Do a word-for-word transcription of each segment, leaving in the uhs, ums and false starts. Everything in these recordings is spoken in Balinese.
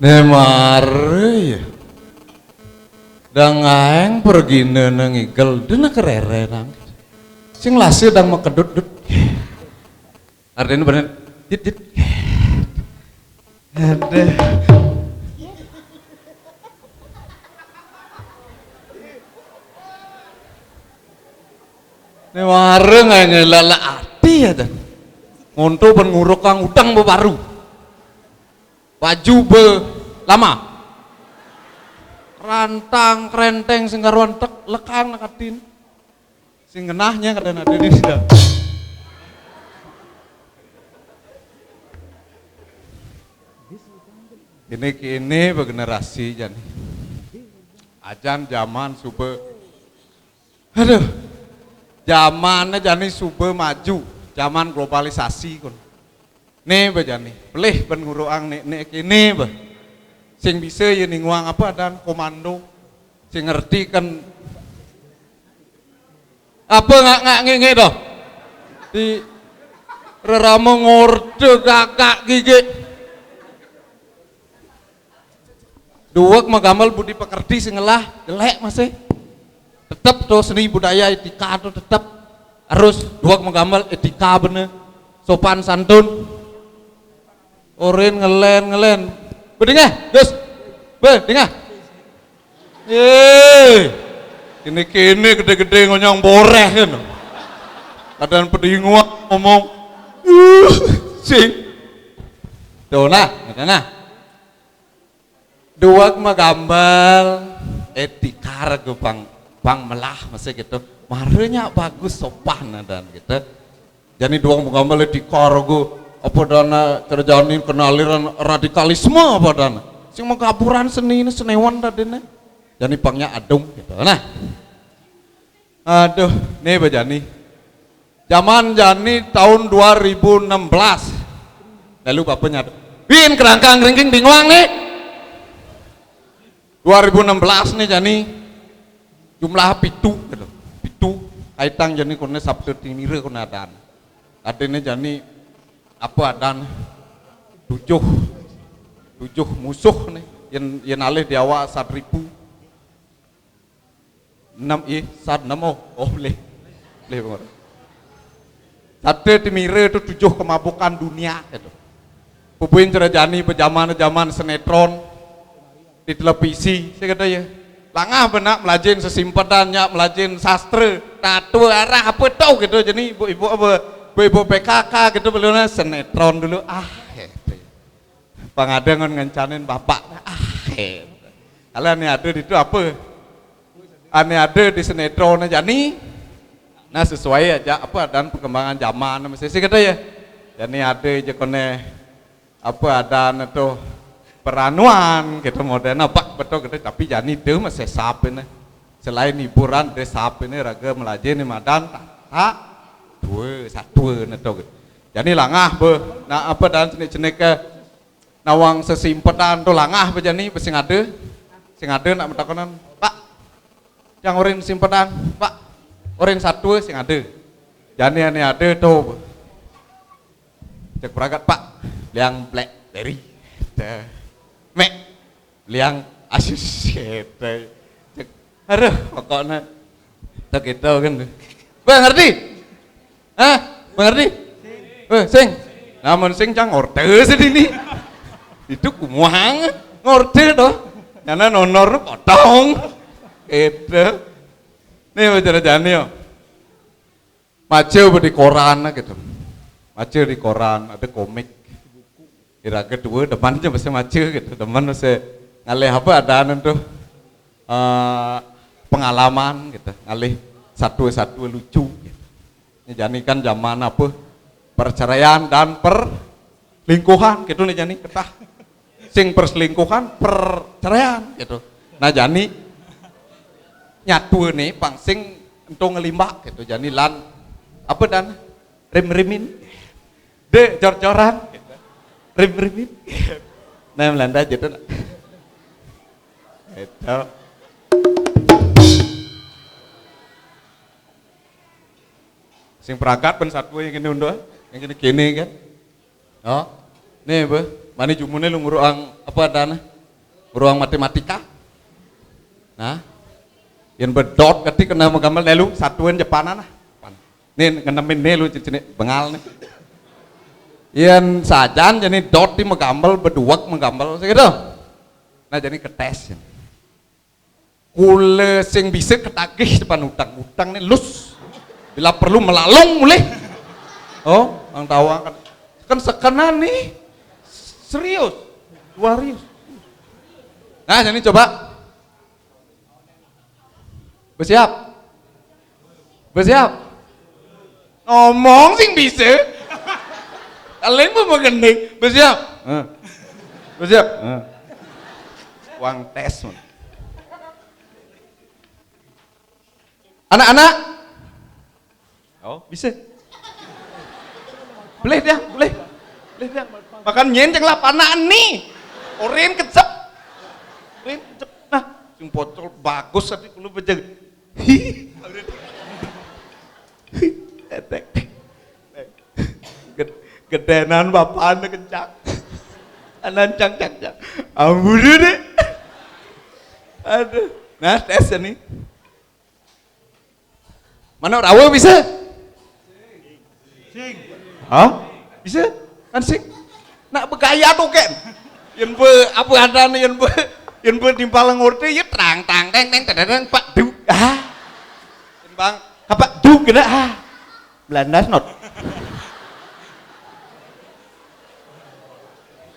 Né mara ya. Dang aéng pergina nang igel, dina kerere nang. Sing lase dang makedut-dut. Artinya bener, dit, dit. Aduh. Né wareng aja ngelala ati ya, dan. Ngonto ben nguruk kang udang bebaru. Baju be lama. Rantang kerenteng sing karuan tek lekang nakatin. Sing ngenahnya kadang ada di sida. Ini kini begenerasi jan. Ajan zaman suba. Aduh. Zamannya jani suba maju. Zaman globalisasi kon. Né ba jani. Pelih ben nguruang né, né kini ba. Sing bisa ya ninguang apa dan komando. Sing ngerti kan apa ngak-ngak ngenge doh. Di rerama ngorde gagak gigi. Duweg magamel budi pekerti sing ngelah, jelek masih. Tetep to seni budaya etika to tetep harus duweg magamel etika bener. Sopan santun. Orin ngelen-ngelen. Bedingeh, Gus. Bedingeh. Eh. Kini-kini gede-gede ngonyong boreh kan. Kadang pedinguak ngomong. Sing. Tuh nah, nah, nah. Duweg magambal etika raga pang, pang melah masih gitu. Maranya bagus sopan dan gitu. Jani duweg magambal etika raga apa dana cara jani kena aliran radikalisme apa dana. Sing magaburan seni ini senewan tadi nih. Jani pangnya adung gitu. Nah. Aduh, nih ba jani. Zaman jani tahun dua ribu enam belas. Lalu bapak nyatu. Win kerangkang ringking binguang nih. Dua ribu enam belas nih jani. Jumlah pitu gitu. Pitu. Kaitang jani kone Sabtu Timire kone adan. Artinya jani apa adan tujuh tujuh musuh nih. Yang yang alih di awak sat ribu. Enam ih, sad enam oh. Oh, boleh. Boleh, Bang. Satu timira itu tujuh kemabukan dunia itu. Pupuin cara jani berjaman-jaman sinetron di televisi, saya kata ya. Langah benak melajin sesimpedan nyak melajin sastra, tato arah apa tau gitu jadi ibu-ibu apa ibu-ibu P K K gitu belum sinetron dulu ah gitu. Pangadangan ngencanin bapak ah gitu. Kalau ini ada di itu apa? Ane ada di sinetron aja nih. Nah sesuai aja apa dan perkembangan zaman masih sih kata ya. Jadi ada aja kone apa ada tuh peranuan gitu modern apa betul gitu tapi jani itu masih sap ini. Selain hiburan deh sap ini raga melajin madan tak dua satu gitu. Jadi langah be nah apa dan jenis-jenis ke nawang sesimpedan tuh langah bejani besing ada sing ada nak mentakonan pak yang orin simpedan pak orin satu sing ada jani ane ada tuh cek peragat pak liang blackberry teh mek liang asis teh cek aduh pokoknya tak gitu kan tuh bang ngerti Hah? Mengerti? Eh, sing. Namun sing cang order sedini. Itu kumuang ngorder toh. Nyana nonor potong. Itu. Nih bicara jani yo. Maca di koran gitu. Maca di koran ada komik. Ira kedua depan aja masih maca gitu. Depan masih ngalih apa ada tuh eh, pengalaman gitu ngalih satu-satu lucu gitu. Ini jani kan zaman apa perceraian dan perlingkuhan gitu nih jani ketah sing perselingkuhan perceraian gitu nah jani nyatu nih pangsing entong ngelimbak gitu jani lan apa dan rim-rimin de jor-joran rim-rimin nah melanda gitu nah. Itu sing peragat pun satu yang ini undo yang ini kini kan oh nih bu Mani jumune lu nguruang apa adane? Nguruang matematika. Nah, yen bedot keti kena magambel nelu satuan Jepanan nah. Nih ngenemin nih lu cini bengal nih. Yen sajan jani dot di magambel beduek magambel segitu. Nah, jani ketes. Kule sing bisa ketagih depan utang-utang nih lus. Bila perlu melalung mulih. Oh, ang tawang kan. Kan sekenan nih. Serius. Serius. Nah, jadi coba. Bersiap. Bersiap. Ngomong sing bisa. Kalian mau mengending. Bersiap. Heeh. Bersiap. Heeh. Uang tes, man. Anak-anak. Oh, bisa. Boleh dia, boleh. Boleh dia. Makan nyen ceng lah panak ni. Orin kecep. Orin kecep. Nah, sing pocol bagus tadi kalau bejeg. Hi. Etek. Ged- Gedenan bapaknya kencang. Anan cang cang cang. Ampun deh. Aduh. Nah, tes nih. Manuk rawa bisa? Hah? Bisa? Kan sing. Nak begaya tuh kan. Yen be apa adane yen be yen be timpal ngorte ya terang tang teng teng teng teng pak du. Ah. Yen bang apa du kena ah. Belanda not.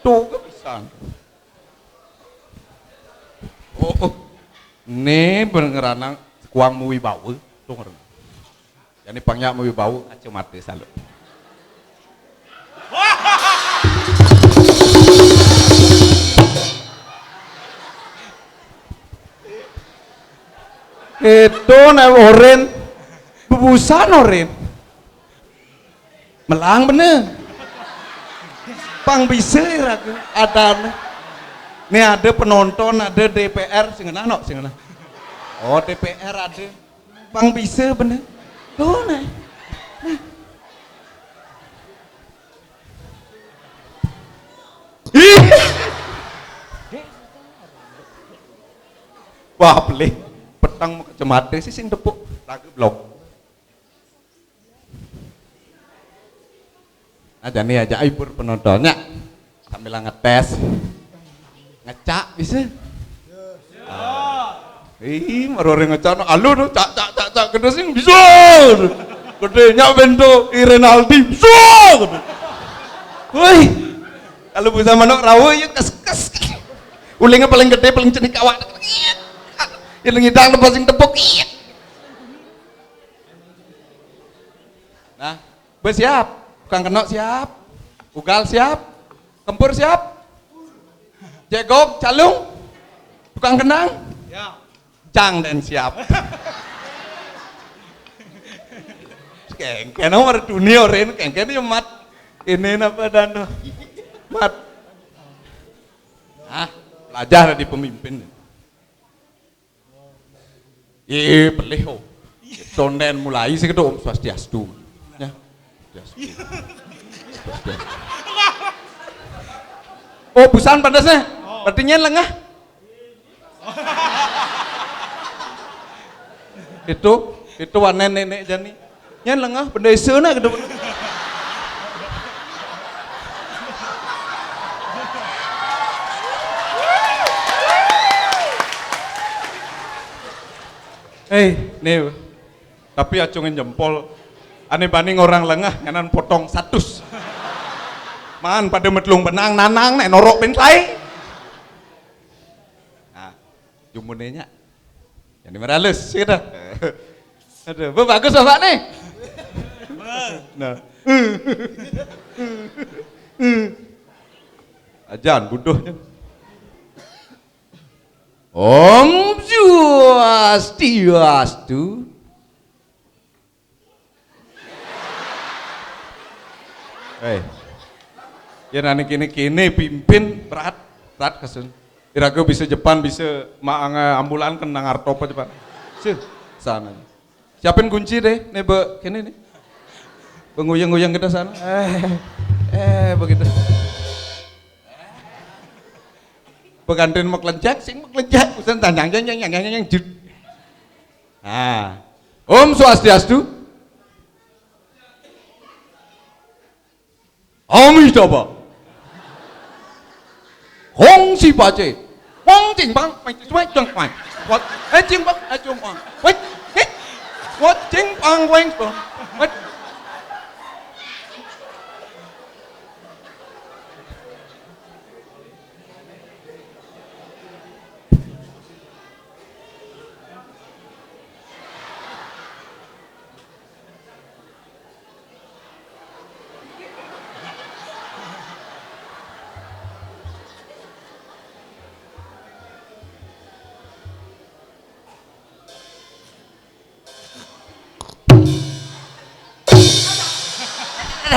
Tuh kan bisa. Oh, oh. Nih beneran nang kuang muwi bawa. Tuh ngerti. Jani pangnya mau bau kacamata salu. Itu nek oren bebusan oren. Melang bener. Pang bisa ragu ada nih. Nih ada penonton, ada D P R, sing ngena nok, sing ngena. Oh, D P R ada. Pang bisa bener. Tuh nah. Nah. Ih. Wah, pelih. Petang mau kacamata sih sing tepuk. Lagu blok. Nah, jani aja hibur penontonnya. Sambil ngetes. Ngecak bisa? Ih, marore ngecak no alu no cak cak cak cak gede sing bisa. Gede nyak bento Renaldi bisa. Woi. Kalau bisa manuk rawa ya kes kes. Ulingnya paling gede paling cenik awak. Yang ngidang tempat sing tepuk. Nah, bersiap. Tukang kenok siap. Ugal siap. Kempur siap. Jegog, calung. Tukang kenang. Ya. Cang dan siap. Kengken nomor dunia ren kengken ya mat. Ini apa dan mat. Ah, belajar di pemimpin. Iya, pelih oh. Sonden mulai sih ketua Om Swastiastu. Ya. Swastiastu. Swastiastu. Oh, busan pantasnya. Berarti nyen lengah. Itu, itu wanen nenek jani. Nyen lengah benda isena gitu. Hei, nih. Tapi acungin jempol. Ane banding orang lengah nyanan potong satus. Man pada metlung benang nanang nek norok pintai. Nah, jumunenya. Jadi meralus gitu. Aduh, bu bagus Bapak nih. Nah. Ajan bodohnya. Om Swastiastu. Hei. Ya nani kini-kini pimpin berat, berat kasun. Iraga bisa Jepang, bisa maanga ambulan kena ngarto apa Jepang. Sih, sana. Siapin kunci deh, nih be, kini nih. Benguyang-uyang kita sana. Eh, eh begitu. Pengantin meklenjak, sing meklenjak, usan tanyang, yang, yang, yang, yang, yang, jut. Nah. Om Swastiastu. Amitabha. Hong si pace. Wong cing bang, weng cing bang, weng. Wat, eh cing bang, eh cing bang. Wet, eh. Wat cing bang, weng bang. Wat.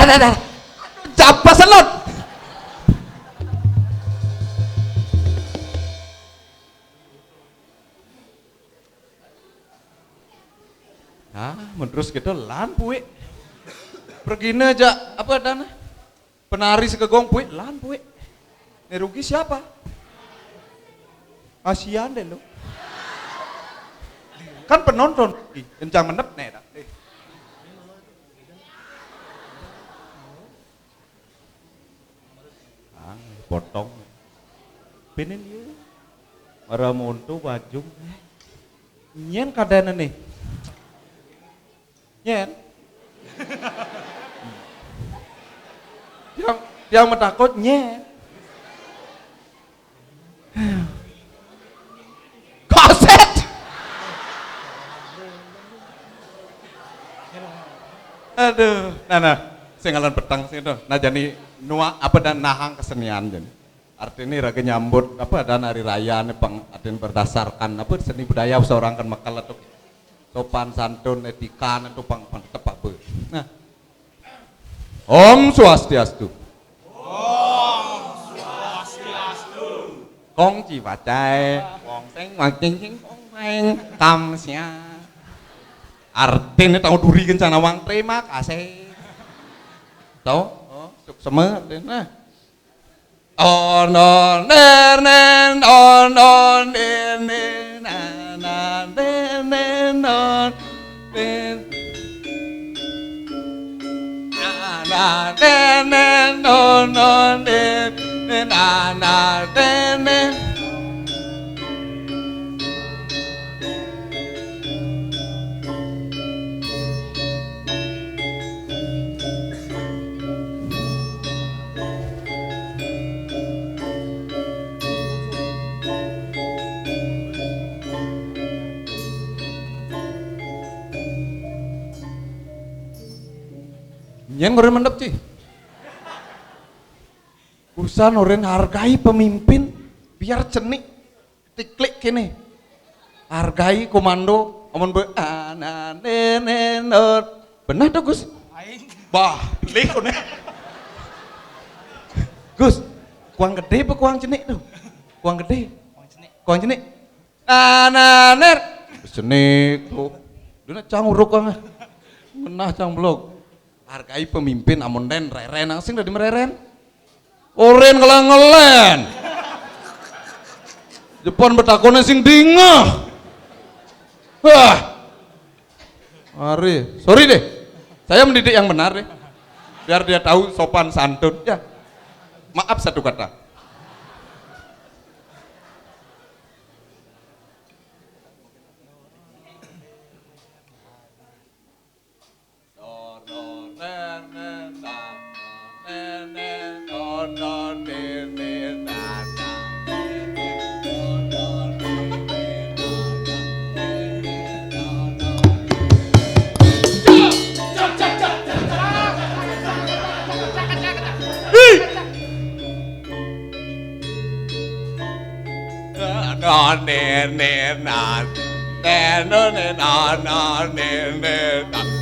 Dah, dah, dah. Japa selot. Nah, menurus gitu lan puik. Pergina aja apa dana? Penari segegong puik lan puik. Ini rugi siapa? Kasihan deh lo. Kan penonton rugi. Kencang menep nih dah. Eh. Ah, potong. Pinin yuk. Mara monto bajung. Nyen kadana nih. Nyen. Yang yang matakut nyen. Koset. Aduh, nah nah, sing alan petang sing itu. Nah jani nua apa dan nahang kesenian jani. Artinya raga nyambut apa dan hari raya nih pang artinya berdasarkan apa seni budaya seorang kan mekal atau sopan santun etika itu pang pang tetep apa. Nah, Om Swastiastu. Om Swastiastu. Kong ci pacai, wong sing wang cing cing kong main kam sia. Artinya tahu duri kencana wang terima kasih. Tahu? Oh, suksema artinya. Nah. Oh no ner nen oh no nen nen na na nen nen no nen na na nen nen no no nen nen na na nen nen. Nyen ngore mendep ci. Urusan orang hargai pemimpin biar cenik. Tiklik kene. Hargai komando, amun be anane not. Benar tuh Gus. Aing. Bah, lih kone. Gus, kuang gede apa kuang cenik tuh? Kuang gede. Kuang cenik. Kuang cenik. Anane. Cenik tuh. Dina cang uruk kang. Menah cang blok. Hargai pemimpin amun den reren nang sing dadi mereren. Oren ngeleng-ngelen. Jepun betakonan sing dingeh. Wah. Ari, sorry deh. Saya mendidik yang benar deh. Biar dia tahu sopan santun. Ya. Maaf satu kata.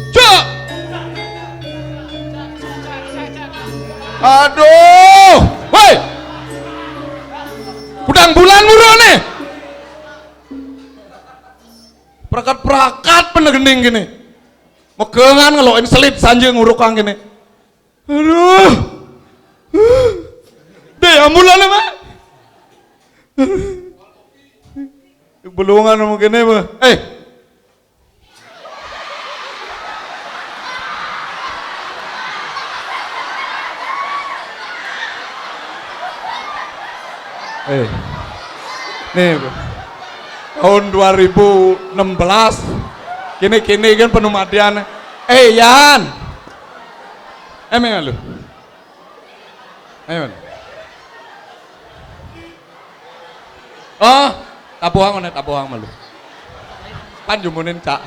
Cuk! Aduh, woi. Kudang bulan murone. Prakat-prakat penegening kene. Megengan ngelokin selit sanje ngurukang kene. Aduh. Deh, ambulan, Pak. Bulungan mungkin apa? Eh. Eh. Nih, tahun dua ribu enam belas, kini-kini kan penuh madian. Eh, Yan. Eh, main lu. Ayo, main. Oh, tabuang mana, tabuang malu. Pan jumunin, Cak.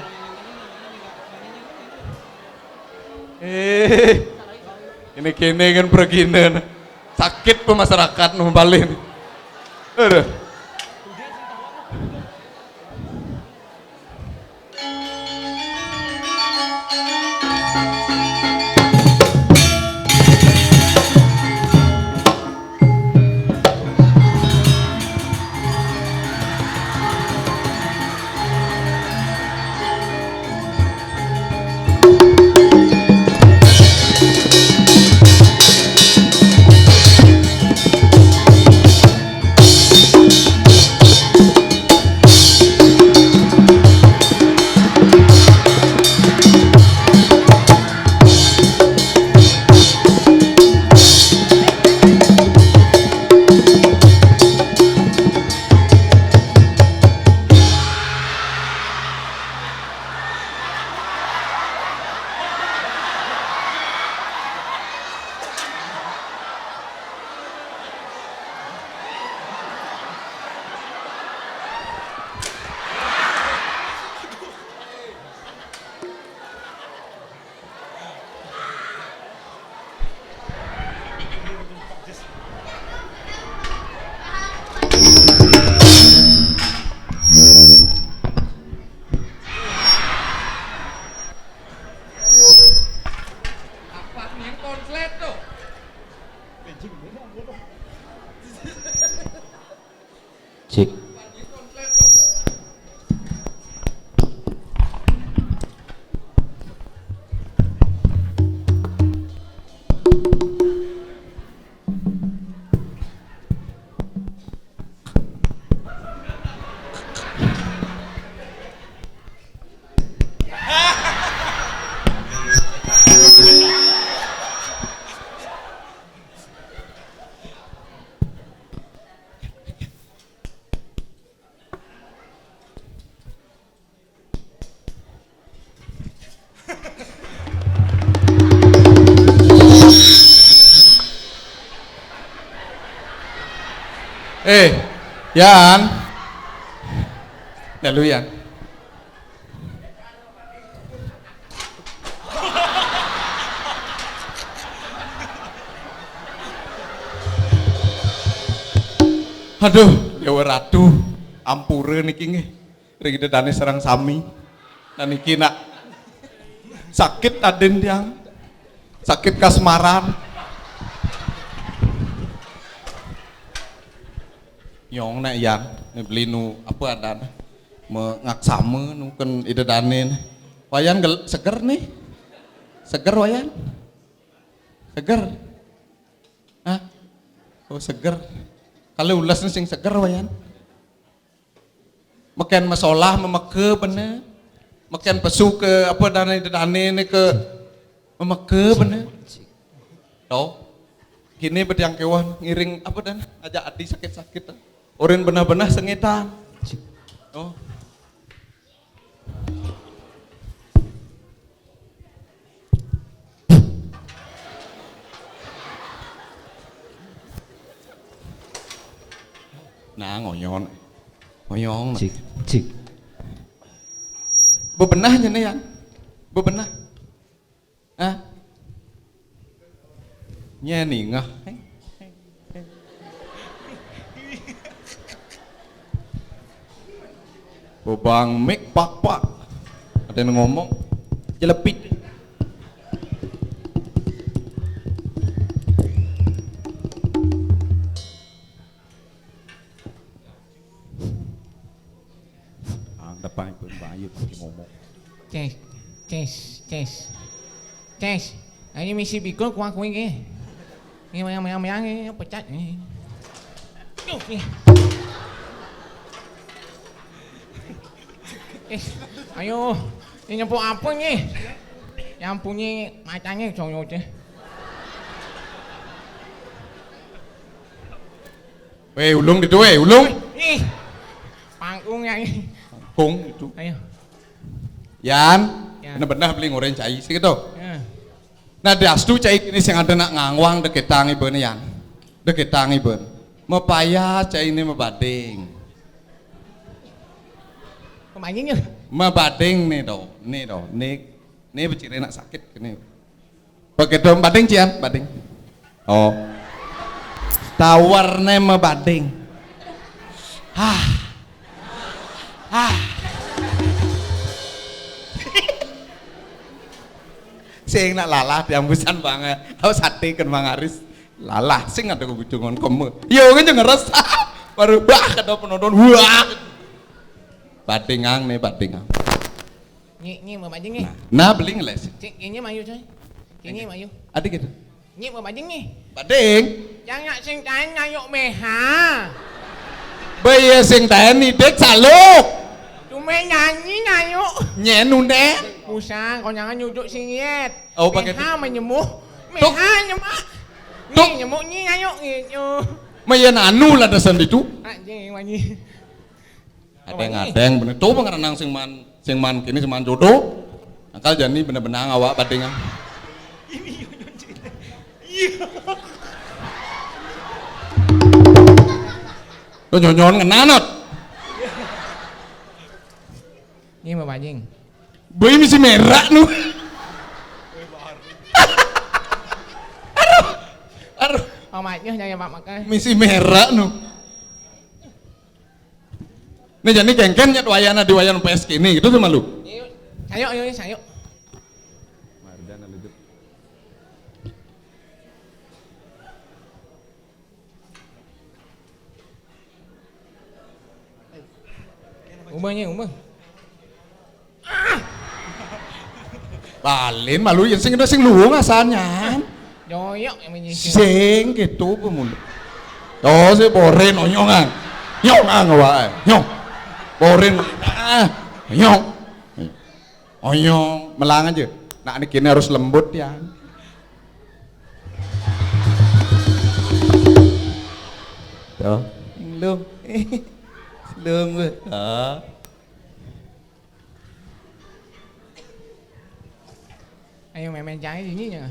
Eh, ini kini kan pergi nih. Sakit pe masyarakat nu balik nih. Aduh. Cek. Eh, Yan. Lalu, Yan. Aduh, Dewa Ratu, ampura niki nggih. Ring Ida Dane sareng sami. Nah niki nak sakit adin tiang. Sakit kasmaran. Nyong nak Yan, ni beli nu apa adan? Mengaksama nu ken Ida Dane. Wayan gel-, seger nih. Seger Wayan. Seger. Hah? Oh, seger. Kalau ulas nih sing seger Wayan. Meken masolah memeke bene. Meken pesu ke apa dane dane ne ke memeke bene. To. Kini betiang kewan ngiring apa dan ajak adi sakit-sakit. Orin benah-benah sengetan. Oh. Nah, ngoyon. Ngoyong. Cik, cik. Bebenah nyene ya. Bebenah. Ah. Nyeni ngah. Bebang mik pak pak. Ada yang ngomong. Jelepit. Ah, depan pun bayu pakai momok. Tes, tes, tes. Tes. Ini misi bikul kuah kuing eh. Ini mayang mayang mayang eh pecat eh. Duh, eh. Eh, ayo, ini nyempuk apa nih? Yang punya macanya cowok deh. Weh, ulung gitu, weh, ulung. Ih, panggung ya ini. Panggung gitu. Ayo. Yan, Yan. Bener-bener beli ngoreng cai sih gitu. Ya. Nah, diastu cai ini sing ada nak ngangwang dek ketang ibu nih, Yan. Dek ketang ibu. Mepaya cai ini mebading. Pemanyingnya. Mebading nih do, nih do, nih, nih beciri nak sakit nih. Begitu bading cian, bading. Oh. Tawarne mebading. Hah. Hah. Sing nak lalah diambusan banget. Aku sate kan Mang Aris. Lalah sing ada kebucungan keme. Yo kan ngeres. Baru bah kata penonton. Wah. Badingang nih, badingang. Nyi, nyi, mau bading nyi. Nah, nah, beli ngeles. Cik, nyi, nyi, mayu, coy. Nyi, nyi, mayu. Ada gitu. Nyi, mau bading nyi. Bading. Yang nak sing tanya yuk meha. Baya sing tanya nih, dek saluk. Cuma nyanyi nyanyi. Nyenu deh. Usah, kau jangan nyuduk singit. Oh, pakai meha menyembuh. Tuk. Meha nyembuh. Tuk. Nyi, nyembuh nyi, ayo gitu. Mayan anu lah dasar itu. Ah, nyi, wanyi. Adeng-adeng bener. Tuh pengerenang sing man, sing man kini sing man jodoh. Akal jani bener-bener awak badingan. Ini nyonyon cerita. Iya. Lo nyonyon ngenanot. Ini mau bajing. Boy misi merah nu. Aduh. Aduh. Pamatnya nyanyi Pak Makai. Misi merah nu. Nih jadi kengken nyet wayana di wayan P S K ini gitu sama lu. Ayo, ayo, ayo. Umanya, umah. Balin malu yang sing sing luwung asalnya. Joyok yang menyisir. Sing gitu pemulu. Oh, si boren onyongan. Nyongan wae. Nyong. Boren. Ah, nyong. Onyong, melang aja. Nak ini kini harus lembut ya. Tuh. Lung. Lung, Bu. Ah. Ayo main-main cai ini ya.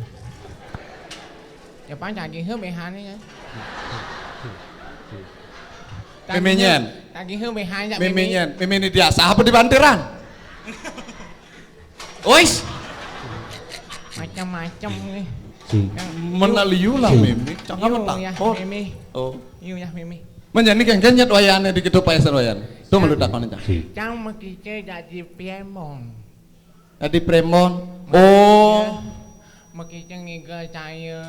Ya pan cai heuh behan ya. Memenyen. Cai heuh behan ya. Memenyen. Meme ini diasah apa di banteran? Ois. Macam-macam nih. Mana liu lah meme, jangan takut. Oh. Iya meme. Menjadi kengken nyet wayane di gitu paesan wayane. Tuh melu takon aja. Cang mekike jadi piemong. Tadi premon. Oh. Mekike ngiga caya,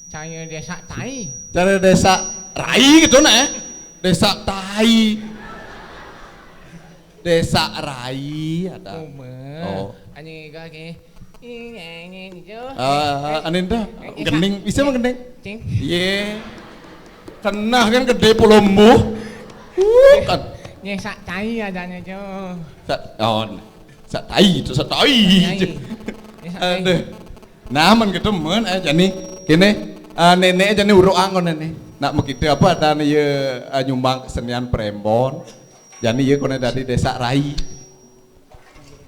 caya desa tai. Cara desa rai gitu nah ya. Desa tai. Desa rai ada. Oh. Anjing ngiga ke. Ini ini itu. Ah, anin dah. Gening bisa mah gening. Cing. Iya. Kenah kan gede pulau embuh. Uh, kan. Nyesak tai adanya jo. Sa oh. Sak tai itu, sak tai. Aduh. Nah, men gitu men eh jani kene eh, nenek jani uruk angon nenek. Nak begitu apa ada nih ya eh, nyumbang kesenian prembon. Jani ya kone dari desa Rai.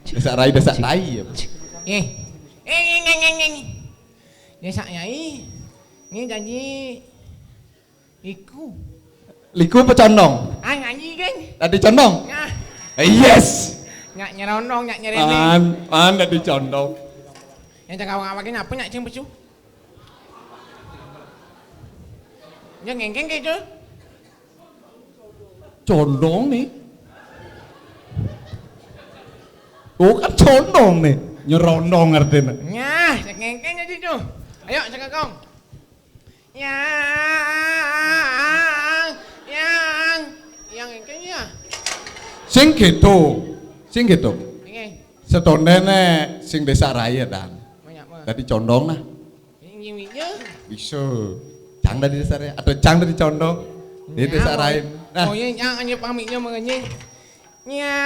Desa Rai desa tai ya. Eh. Eh, eh, eh, eh, eh. Desa Rai. Ini janji Iku. Liku apa condong? Ah, nyanyi kan? Tadi condong? Nah. Eh, yes. Nyak nyerondong, nyak nyerendeng. An, an tadi condong. Yang cakap apa apa apa cing pesu? Yang ngengkeng gitu. Condong nih. Oh kan condong nih. Nyerondong artinya. Nah, ngengkeng aja tuh. Ayo, cakap kong. Yang, yang, yang ini ya. Sing gitu. Sing gitu. Ini. Setondene sing desa raya dan. Banyak mah. Tadi condong nah. Ini ini ya. Bisa. Cang dari desa raya atau cang dari condong. Di desa lain. Nah. Oh iya, yang hanya pamitnya mengenyi. Nya.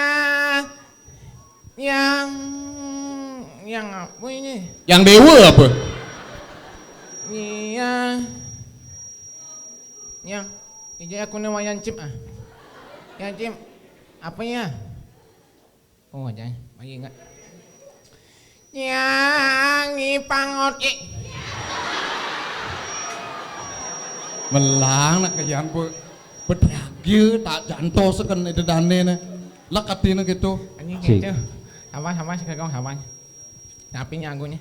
Yang, yang apa ini? Yang dewa apa? Iya. Yang, ini aku nih Wayan Cip ah. Yang Cip, apa ya? Oh, aja, lagi ingat. Yang ipangot i. Melang nak kejang pe. Bedragil tak janto seken itu dane ne. Lek atine gitu. Anjing Cik. Gitu. Sama, sama, si Kekong, sama. Tapi nyanggunya.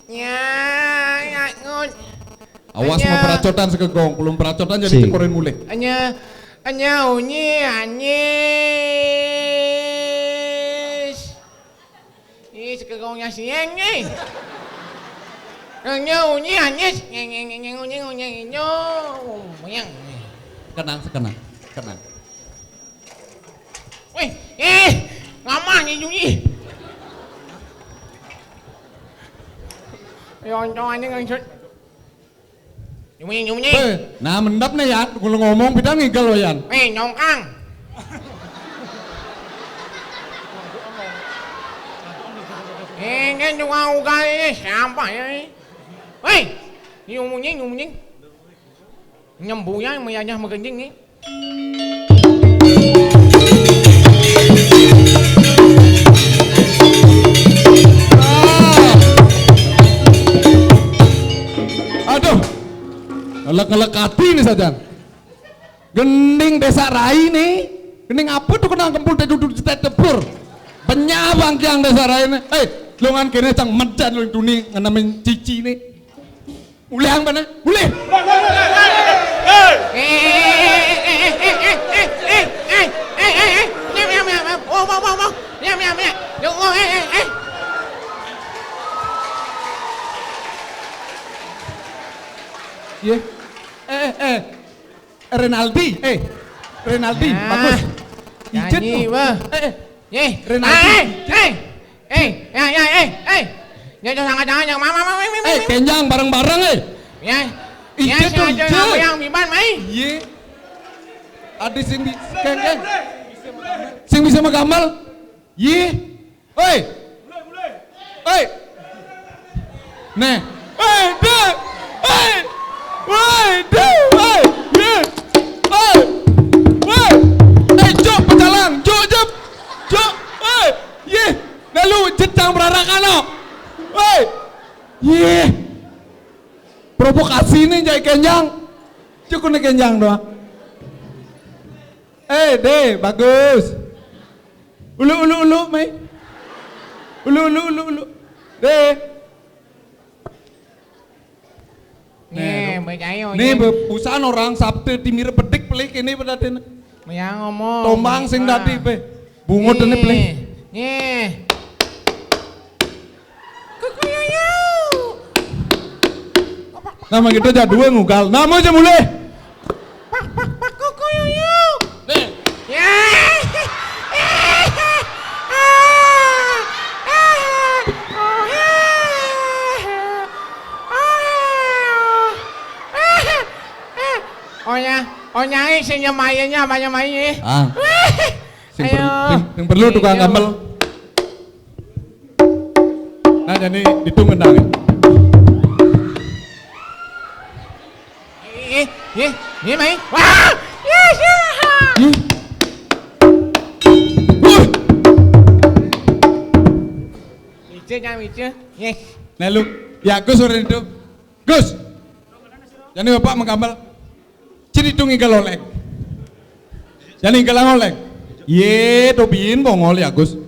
Ya, ya, ngut. Awas mau peracotan segegong, belum peracotan jadi cekorin mulih. Anya, anya unyi, anyis. Ih, segegongnya siang nih. Anya unyi, anyis. Nyeng, nyeng, nyeng, nyeng, unyi, unyi, inyo. Muyang. Kenang, sekenang. Kenang. Wih, eh, ngamah nih Juni. Yoncong aja ngangsut. Juni, Juni. Beh, nah mendap nih ya, kalau ngomong bidang ngigal lo Yan. Eh, nyongkang. Eh, kan juga ugal ini siapa ya ini? Wih, nyumunyi, nyumunyi. Nyembuya meyanyah megenjing ni. Aduh. Ngelek-ngelek hati ni sajan. Gending desa rai ni. Gending apa tu kena kempul teh duduk jetet debur. Banyak bangkiang desa rai ni. Eh, longan kene cang medan lu tuni ngenemin cici ni. Mulih ang bana, mulih. Ye. Eh, eh, eh. Renaldi, eh. Renaldi, bagus. Ijit nyanyi, wah. Eh, eh. Ye. Renaldi. Eh, eh. Eh, ya, ya, eh, eh. Jangan, jangan, jangan, jangan, mama, mama, mama, eh, mama. Kenjang bareng-bareng, eh. Ya. Ije ya, tuh, sengaja ije. Yang biban, mai. Ye. Adi sing bi-, keng, keng. Sing bisa megamel. Ye. Hei. Hei. Nih. Hei, deh. Hei. Hei, deh. Hei. Ye. Hei. Hei. Eh, cok, pecalang. Cok, cok. Cok. Hei. Ye. Lalu jetang berarakan lo. Hei. Ye. Provokasi nih jai kenjang. Cukup nih kenjang doang. Eh, deh, bagus. Ulu, ulu, ulu, mai. Ulu, ulu, ulu, ulu. Deh. Nih, nih, baik ayo, nih, nih. Be-, busan orang Sabtu di mira bedik pelik ini pada dene. Maya ngomong. Tombang sing ah. Tadi, be. Bungut ini pelik. Nih. Kuku yuyu. Nama kita aja dua ngugal. Nama aja mulai. Pak, pak, pak, kuku yuyu. Nih. Ya. Oh ya, oh nyai sing nyemainya apa nyemai? Ah. Sing per-, ayo. Sing, sing perlu tukang gamel. Nah, jadi ditung kendang. Eh, eh, eh, mai. Wah! Yes, ya. Ih. Wuh. Mice, jangan mice. Yes. Nah, lu, ya, Gus, orang itu. Gus. Jadi Bapak menggambar. Ciri itu ngigal oleng. Jadi ngigal oleng. Ye, to bin bongol ya, Gus.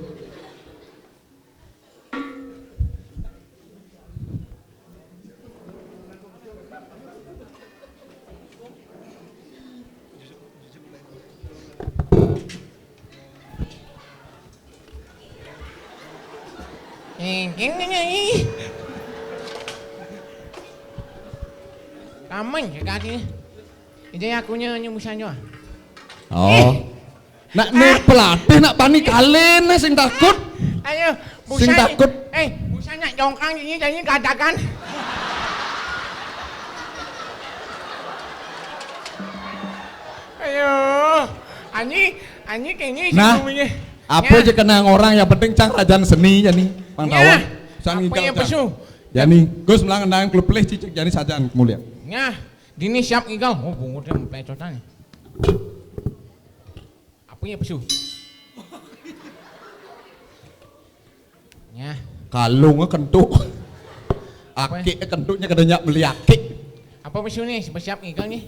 Kamen ya tadi. Ini aku nya nyumbusannyo. Oh. Eh. Nak ni pelatih nak bani kalen ni sing takut. Ayo, sing takut. Eh, busan nak jongkang ini jadi katakan. Ayo, ani, ani kayaknya nah. Sih. Apa aja kenang orang, yang penting cang rajan seni jani. Pang tawang. Sang apa yang pesu? Jani, Gus melang endang klub pelih cicik jani sajan kemulian. Nyah, dini siap ngigal. Oh, bungut yang pelecotan. Apa yang pesu? Nyah. Kalungnya kentuk. Akik kentuknya kada nyak beli akik. Apa pesu nih? Siap ngigal nih.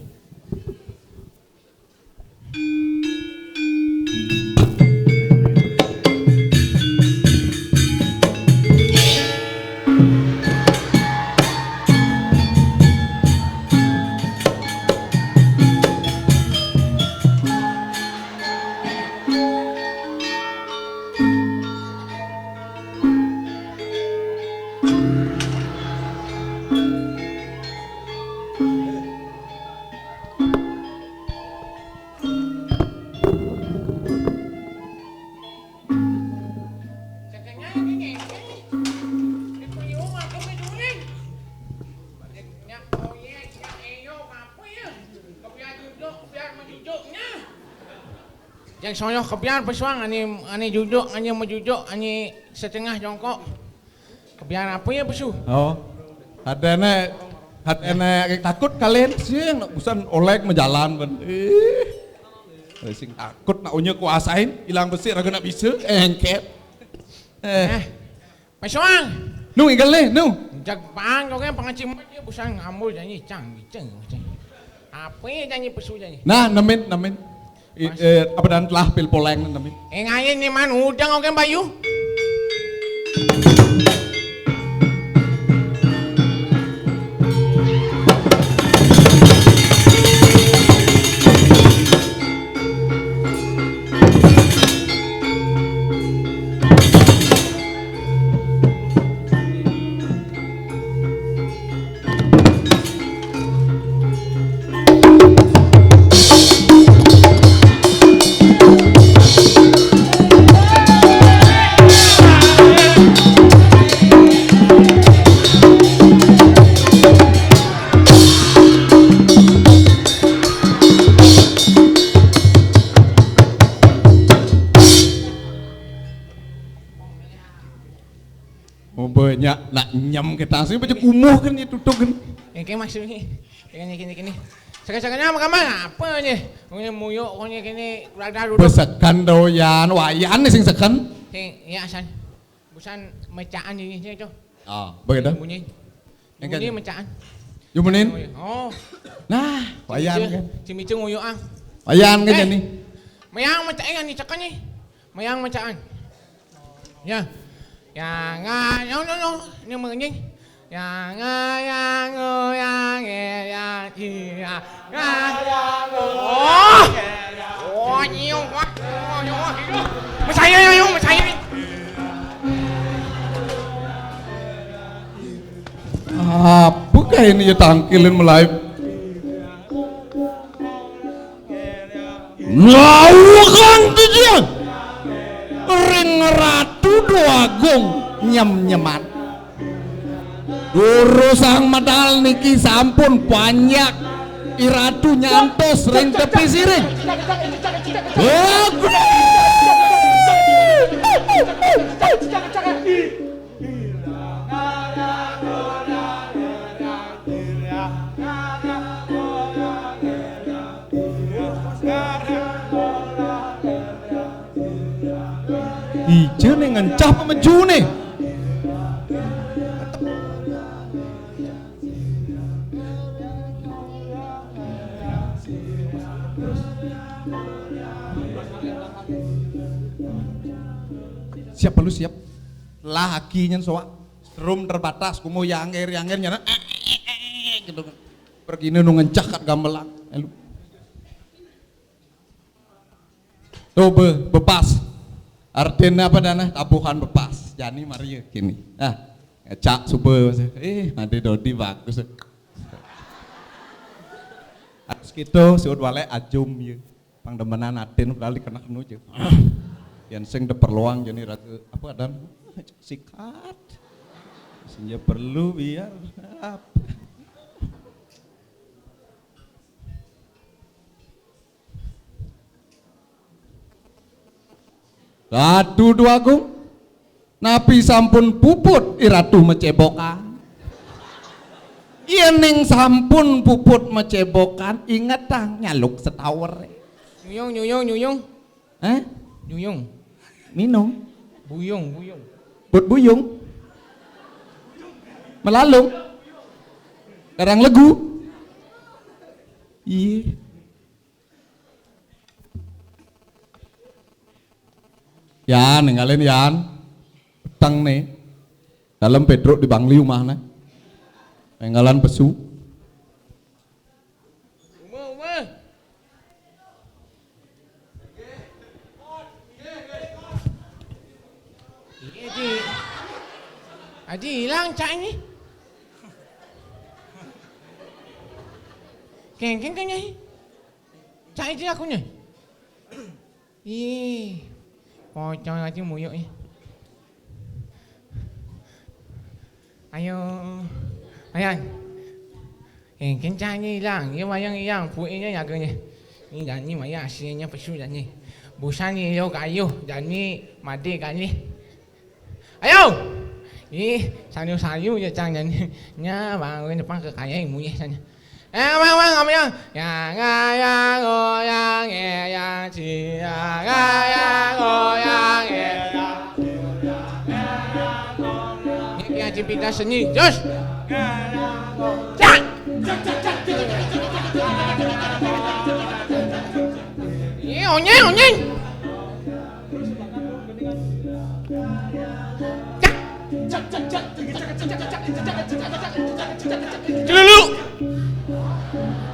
Yang soyoh kebiar pesuang, ani, ani jujur, ani majujuk, ani setengah jongkok. Kebiar apa ya pesu? Oh. Ada nek, ada nek takut kalian sih nak busan olek majalan ben. Ih. Sing takut nak unya kuasain, hilang besi raga nak bisa, engket. Eh. Eh, pesuang. Nu igal nih, nu. Jagpang kau kan pengaci mat dia busan ngambul janji cang, cang, cang. Apa ya janji pesu janji? Nah, nemin, nemin. I, eh, apa dan telah pil poleng nemin. Eh, ngayen nih man udang oke Bayu. Oh, banyak nak nyam kita sih baca kumuh kan itu tuh kan. Ini kayak maksudnya. Ini, ini, ini. Sekarang-sekarangnya apa kamar? Apa nih? Ini muyuk, ini, ini, kurang dah duduk. Besekan doyan, wayan nih sing seken. Sing, ya, san. Busan mecaan ini sih tuh. Ah, begitu. Bunyi. Engke. Bunyi mecaan. Yumunin. Oh, iya. Oh. Nah, wayan kan. Si Micung uyuang. Wayan kan. Eh, jani. Mayang mecaan yang dicekan nih. Mayang mecaan. Ya. Ya, nga, no, no, no. Ini mengenying. Ya, nga, ya, ngo, ya, nge, ya, i, ya, nga. Oh. Oh, nyiung, wah. Oh, nyiung, wah. Masaya, nyiung, masaya. Apa kah ini ya tangkilin melai? Lawakan tujuan ring Ratu Doagung nyem-nyeman. Durusang medal niki sampun banyak Iratu nyantos ring tepi siring. Bagus. Ija nih ngencah pemejune. Siap, lu siap. Lah, aki nyen soak. Strum terbatas, kumu yangger, yangger, nyana, eh, eh, eh, eh, gitu. Pergi nu ngencah kat gamelan. Eh, lu. Tuh, be, bepas. Artinya apa dana? Tabuhan bepas. Jani Maria kini. Nah, ngecak suba. Eh, Ade Dodi bagus. Harus gitu, siut walek ajum ya. Pang demenan atin padahal dikena kenu aja. Yang sing diperluang jadi raga apa dan sikat. Senja perlu biar apa? Ratu Déwa Agung, napi sampun puput I Ratu macebokan? Yéning sampun puput macebokan, ingetang nyaluk setawéré. Nyuyung, nyuyung, nyuyung. Hah? Nyuyung. Minum. Buyung, buyung. Put buyung. Melalung. Garang legu. Iya. Yan, ninggalin Yan. Peteng nih. Dalem Pétruk di Bangli umahné. Ninggalan pesu. Uma, uma. Iya, Ji. Aji ilang cak ini. Kéngkén kan, Nyai? Cak ini akunya. Ih, pocong lagi muyuk nih. Ayo, ayan. Eh, kencang ni ilang. Ia wayang ilang. Puiknya jaganya. Ni dan ni maya hasilnya pesu dan ni. Busan ni lo kayu dan ni mati kali. Ayo. Ih, sayu-sayu je cang dan ni. Nya bang depan ke kaya muyah sana. Eh, abang, abang, abang, abang. Ya, ga, ya, go, ya, nge, ya, ci, ya, ga, ya, go, ya, nge, ya. Ini ngaji pindah seni, jos. Cak. Iya, onyeng, onyeng. Celulu.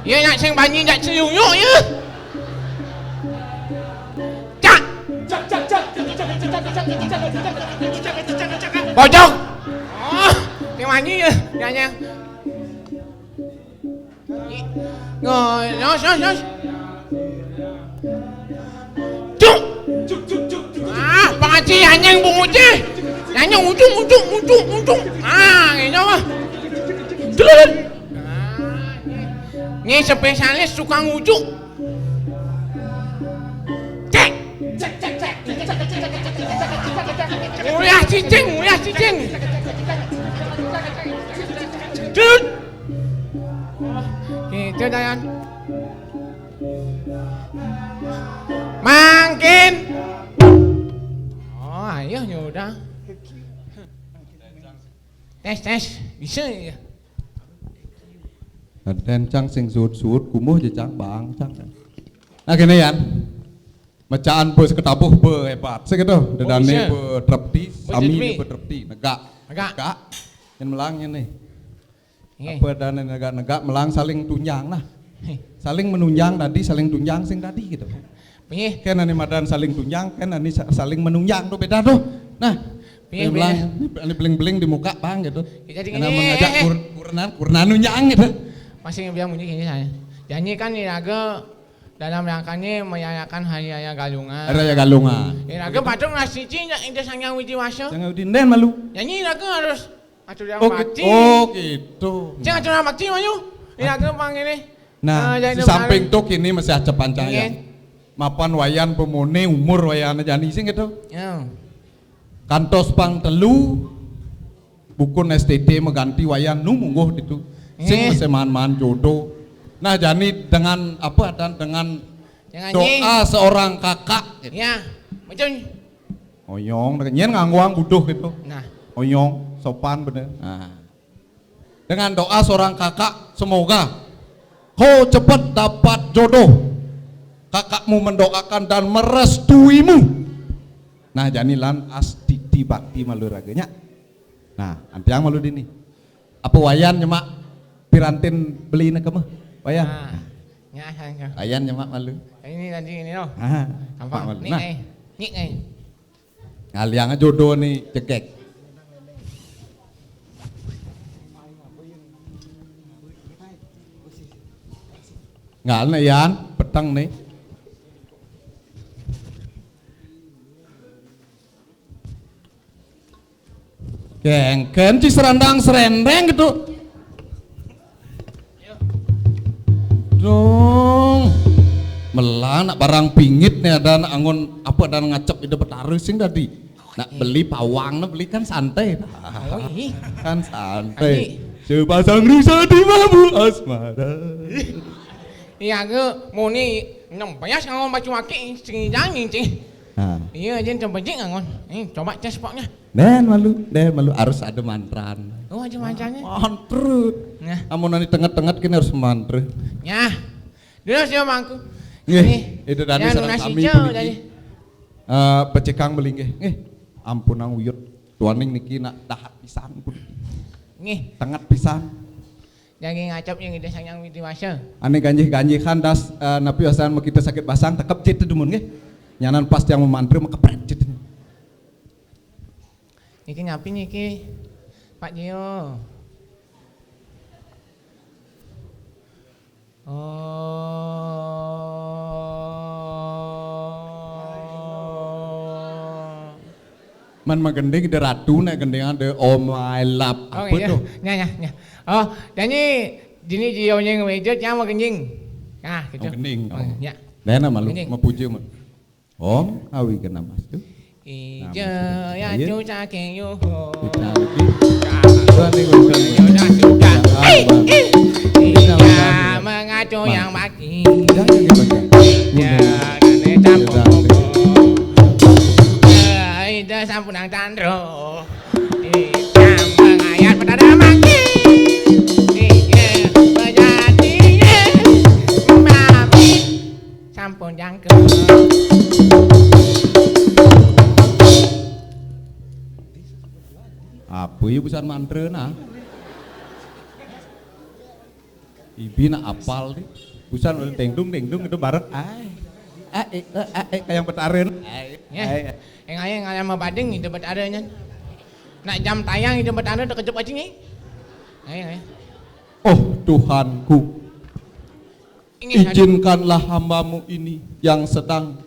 Ya nak sing banyi nak celuyuk ya. Cak. Bojong. Oh, sing banyi ya. Nyanyi. Ngos, ngos, ngos. Cuk. Ah, Pak Haji, anjing punguti. Anjing ujung, ujung, ujung, ujung. Ah, ini mah. Dun. Ah, ini spesialis tukang ujuk. Cek. Uyah cicing, uyah cicing. Dun. Gitu, Dayan. Mangkin. Oh, ayo ya udah. Tes, tes. Bisa ya. Ten cang sing suut-suut kumuh ja cang bang cang. Nah, kéné Yan. Mecaan bus ketabuh be hébat. Sing gitu. Dedane be trepti, sami be trepti. Negak. Negak. Negak. Yang melang ini. Nggih. Apa dan negak-negak melang saling tunjang nah. Heh. Saling menunjang tadi, saling tunjang sing tadi gitu. Nggih. Kan ane madan saling tunjang, kan ane sa- saling menunjang tuh beda tuh. Nah, nggih, melang, beda. Ini beling-beling di muka bang gitu. Jadi karena gini, mengajak eh, eh. Kur, kurenan, kurenan nunjang gitu. Masih bilang bunyi gini saya. Janji kan iraga dalam rangkanya merayakan Hari Raya Galungan. Hari Raya Galungan. Iraga patut ngasih cinta Ida Sang Hyang Widi Wasa. Sang Hyang Widi Wasa malu. Janji iraga harus Aturan bakti. Oh, gitu. Cing aturan bakti mah yuk. Ini aku pang ini. Nah, di samping tuh kini masih acep pancaya. Mapan wayan pemone umur wayan jani sing gitu. Ya. Kantos pang telu bukun S T T mengganti wayan nu mungguh gitu. Sing masih man-man jodoh. Nah, jani dengan apa dan dengan doa seorang kakak gitu. Ya, betul. Oyong, nyén ngangguang buduh gitu. Nah. Oyong, sopan bener. Nah. Dengan doa seorang kakak, semoga kau cepat dapat jodoh. Kakakmu mendoakan dan merestuimu. Nah, jani lan astiti bakti malu raganya. Nah, antiang malu dini. Apa wayan nyemak pirantin beli nak kemah? Wayan. Nah, ya, ya, ya. Wayan nyemak malu. Ini tadi ini loh. Ah, tampak malu. Nih, nah. Eh. Nih, eh. Ngaliang jodoh nih cekek. Ngal nih Yan, peteng nih. Kengken ci serandang serendeng gitu. Dong. Belah nak barang pingit nih ada nak anggon apa ada ngacep ida betara sing tadi. Nak beli pawang nak beli kan santai. Oh, ih. Kan santai. Adi. Sepasang rusa di mabuk asmara. Iya ke muni enam belas nganggon baju aki sing jangan cing. Ha. Iya aja cempecik nganggon. Ini coba cek spoknya. Dan malu, dan malu harus ada mantran. Oh, ada mantranya. Mantra. Nah. Amun nanti tenget-tenget kini harus mantra. Nyah. Dulu sih mangku. Nggih, itu tadi yang sareng lunas sami hijau puniki. Tadi. Eh, pecekang belinggih. Nggih, ampun nang uyut. Tuaning niki nak dahat pisan pun. Nggih. Tenget pisan. Jagi ngacap yang ida sanyang widi wasa. Ane ganjih-ganjihan das eh, napi wasan makita sakit basang tekep jit dumun nggih. Nyanan pas yang memantra makepret jit. Niki ngapi niki? Pak Jio. Oh. Man magending de ratu nek gendingan de oh my love. Oh, apa iya. Tuh? Nya, nya, nya. Oh, jadi dini Jio nya ngewejut yang magending. Nah, gitu. Oh, gending. Oh, oh. Ya. Dena malu mapuji mah. Om awi kena mas tu. Ija ya cu cake yuho. Ija mengacu yang baki. Ija kane campur. Ija sampunang candro. Ija mengayat petara maki. Ija bejati. Mami. Sampun jangkep. Apa ya busan mantra nah? Ibi nak apal nih. Busan udah dengdung dengdung itu bareng. Ai. Ai, ai, ai, kayak betarin. Ai. Ya. Ai. Yang ayah yang ayah mau bading itu betaranya. Nak jam tayang itu betara terkejut aja nih. Ayo, ayo. Oh Tuhanku. Izinkanlah hambamu ini yang sedang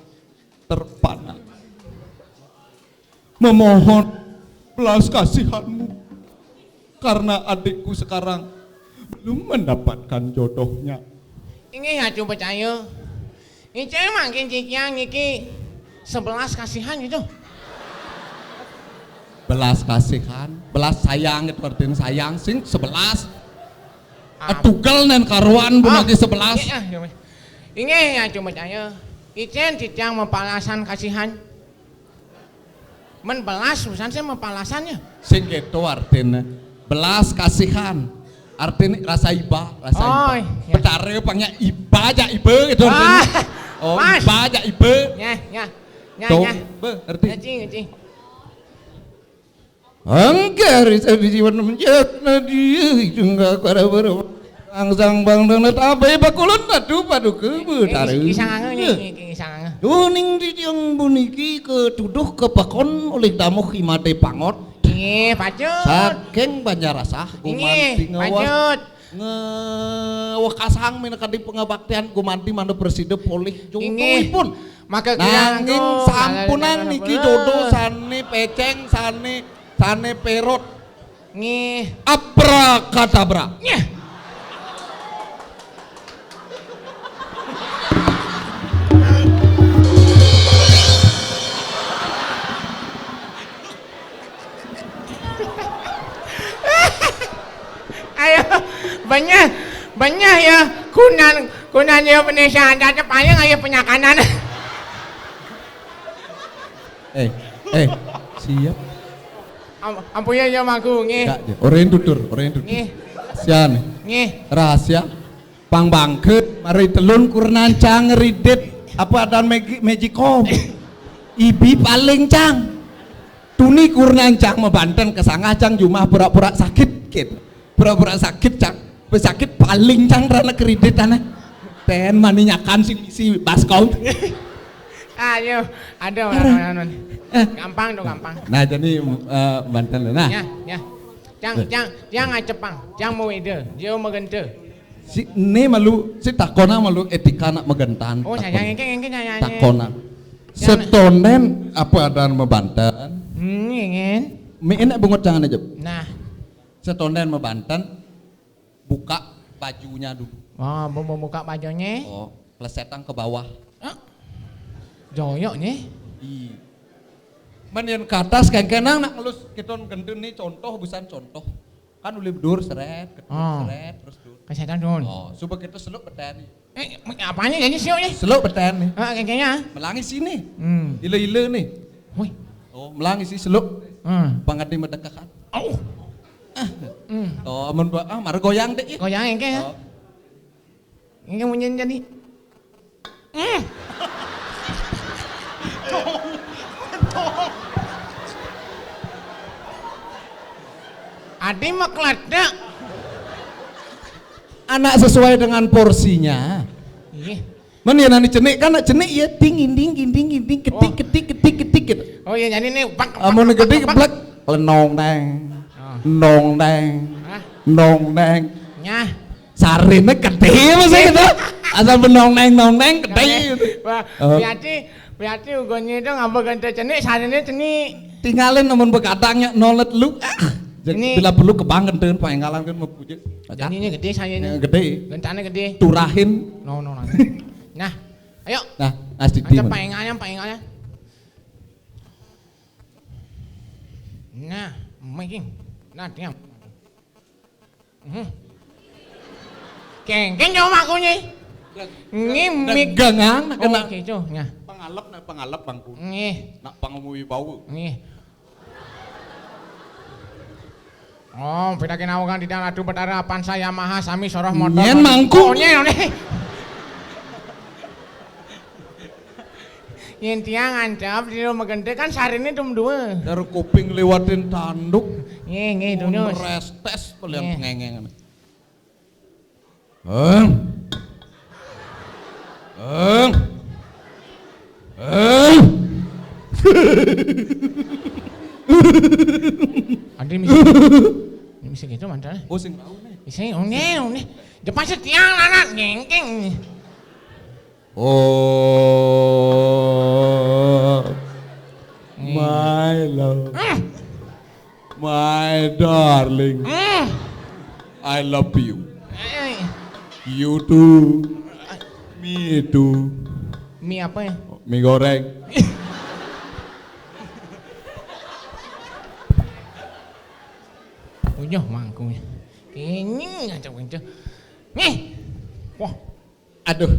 terpana memohon belas kasihanmu karena adikku sekarang belum mendapatkan jodohnya. Ini ya coba percaya. Ini cewek makin cikian niki sebelas kasihan gitu. Belas kasihan, belas sayang itu artinya sayang sing sebelas. Ah. Tugel nen karuan pun lagi sebelas. Iya, iya. Inggih ya cuma caya. Icen titiang mapalasan kasihan. Men belas usan saya mapalasannya. Sing gitu artinya. Belas kasihan. Artinya rasa iba, rasa iba. Oh, iya. Betara pangnya iba aja iba gitu artinya. Ah, oh, mas. Iba aja iba. Ya, ya. Ya, tuh, ya. Be, ngerti? Ngerti, ngerti. Angkari sabiji warna menjat na dia itu enggak pada ber angsang bang dengan tabai bakulon aduh paduka betara. Kisah nganga nih, kisah nganga. Duning di tiang buniki ketuduh kepakon oleh damuh imate pangot. Nggih, pacut. Saking Banjarasah gumanti ngawas. Nggih, pacut. Ngewekasang minakadi pengabaktian gumanti mandu presida polih jodohipun. Maka nanging sampunang niki jodoh sane peceng sane sane perot. Nggih. Abrakadabra. Nyeh. Ayo, banyak, banyak ya kunan kunan ya Indonesia ada paling ayo penyakanan. Eh, eh, siap. Am, ampun ya ya mangku nggih. Enggak, ya. Orang tutur, orang tutur. Nggih. Sian. Nggih. Rahasia. Pang bangke mari telun kurnancang ridit apa dan magicom. Ibi paling cang. Tuni kurnancang mabanten kesangah cang jumah pura-pura sakit gitu. Pura-pura sakit cang. Pesakit paling cang rana kredit tanah. Ten maninyakan si si baskom. Ayo, ada orang-orang. Gampang dong gampang. Nah jadi uh, banten nah. Ya, ya. Cang, cang, cang acepang, cang mau ide, dia mau gente. Si ini malu si takona malu etika nak magentan. Oh, saya yang kayak yang kayak yang. Takona. Setonden apa adaan mabanten? Hmm, ingin. Mi enak bungut jangan aja. Nah. Setonden mabanten buka bajunya dulu. Oh, mau buka bajunya? Oh. Plesetang ke bawah. Ah. Joyok nih. Iya. Men yen ke atas kengkenang nak ngelus kita gendeng nih contoh, busan contoh. Kan ulih bedur seret, kedur Oh. seret, terus dur. Plesetang dun. Oh, coba kita seluk beten nih. Eh, apanya jadi siok nih? Seluk beten nih. Ah, kengkengnya. Melangi sini. Hmm. Ila-ila nih. Woi. Oh, melangi si seluk. Hmm. Pangadi medekakan. Oh. Ah. Hmm. Oh, amun ba-, ah, mara goyang dek ya. Goyang engke ya. Oh. Engke munyin jadi. Hmm. Adi mekledak. Anak sesuai dengan porsinya. Iya. Men ya nani cenik kan nak cenik ya ding inding inding inding ketik Oh. ketik ketik ketik gitu. Oh iya, jadi ini bak, Amun bak, gede bak, bak. Blek lenong neng. Oh. Nong neng. Hah? Nong neng. Nyah. Sarine gede mesti gitu. Asal benong neng nong neng gede gitu. Wah, Oh. Berarti, berarti ugonnya itu ngapa gede cenik, sarine cenik. Tinggalin namun begadangnya nolet lu. Ah, Ini bila perlu kebangen dengan pengalan kan mau puji. Jadinya gede sarine. Ya, gede. Gentane gede. Turahin. No, no, no. Nah, ayo. Nah, nasi Ada di mana? Pengalan, pengalan. Nah, making. Nah, diam. Hmm. Kengkeng jauh aku nih. Nggih, mik. Gangang nak Oh, kena. Gitu, nah. Pengalep nak pengalep bangku. Nggih. Nak pangumui bau. Nggih. Oh, beda kena kan tidak Ratu Betara Avanza Yamaha sami soroh motor. Nyen mangku. Oh, nyen, nyen. Yen tiang ancap di rumah gede kan sarine dum dua. Dari kuping lewatin tanduk. Nggih, nggih, dum Mun dus. Restes pelian Nggih. Ngengeng. Heng. Heng. Heng. Andi misi. Ini misi gitu mantan. Oh, sing rau nih. Isi, oh, nih, oh, nih. Depan setiang anak ngengkeng. Oh, my love. Hmm. My darling. Hmm. I love you. Eh. You too. Me too. Mie apa ya? Mie goreng. Punya mangkungnya. Ini ngacau kenceng. Nih. Wah. Aduh.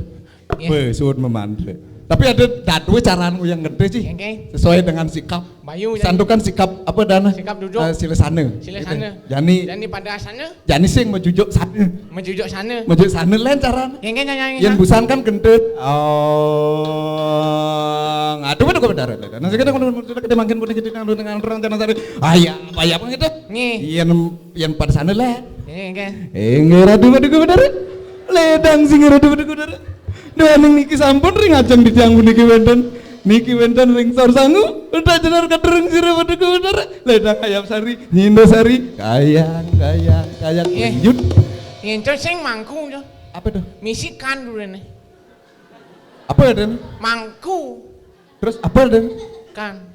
Iya. Weh, suwun memandre. Tapi ada dadua caraan yang gede sih. Oke. Sesuai dengan sikap. Bayu, Santukan sikap apa dana? Sikap duduk. Eh, silesana. Silesana. Gitu. Jani. Jani pada sana. Jani sing mejujuk sana. Mejujuk sana. Mejujuk sana lain caraan. Yang kan nyanyi. Yang busan kan gendut. Oh, ngadu pada kau benar. Nah, sekarang kalau kita makin punya kita nang nang orang jangan tadi. Ayah, ayah apa gitu? Nih. Yang yang pada sana lah. Iya, kan? Inggih Ratu Paduka Betara. Ledang sing Ratu Paduka Betara. Duaning niki sampun ring ajeng titiang puniki wénten. Niki wénten ring sor sangu, udah jenar kadering sira Paduka Betara. Ledang Ayam Sari, Nyindo Sari, kayang, kayang, kayang, Iya. Lanjut. Yen to sing mangku to. Apa tuh? Misi kan dulu nih. Apa ya, Den? Mangku. Terus apa, Den? Kan.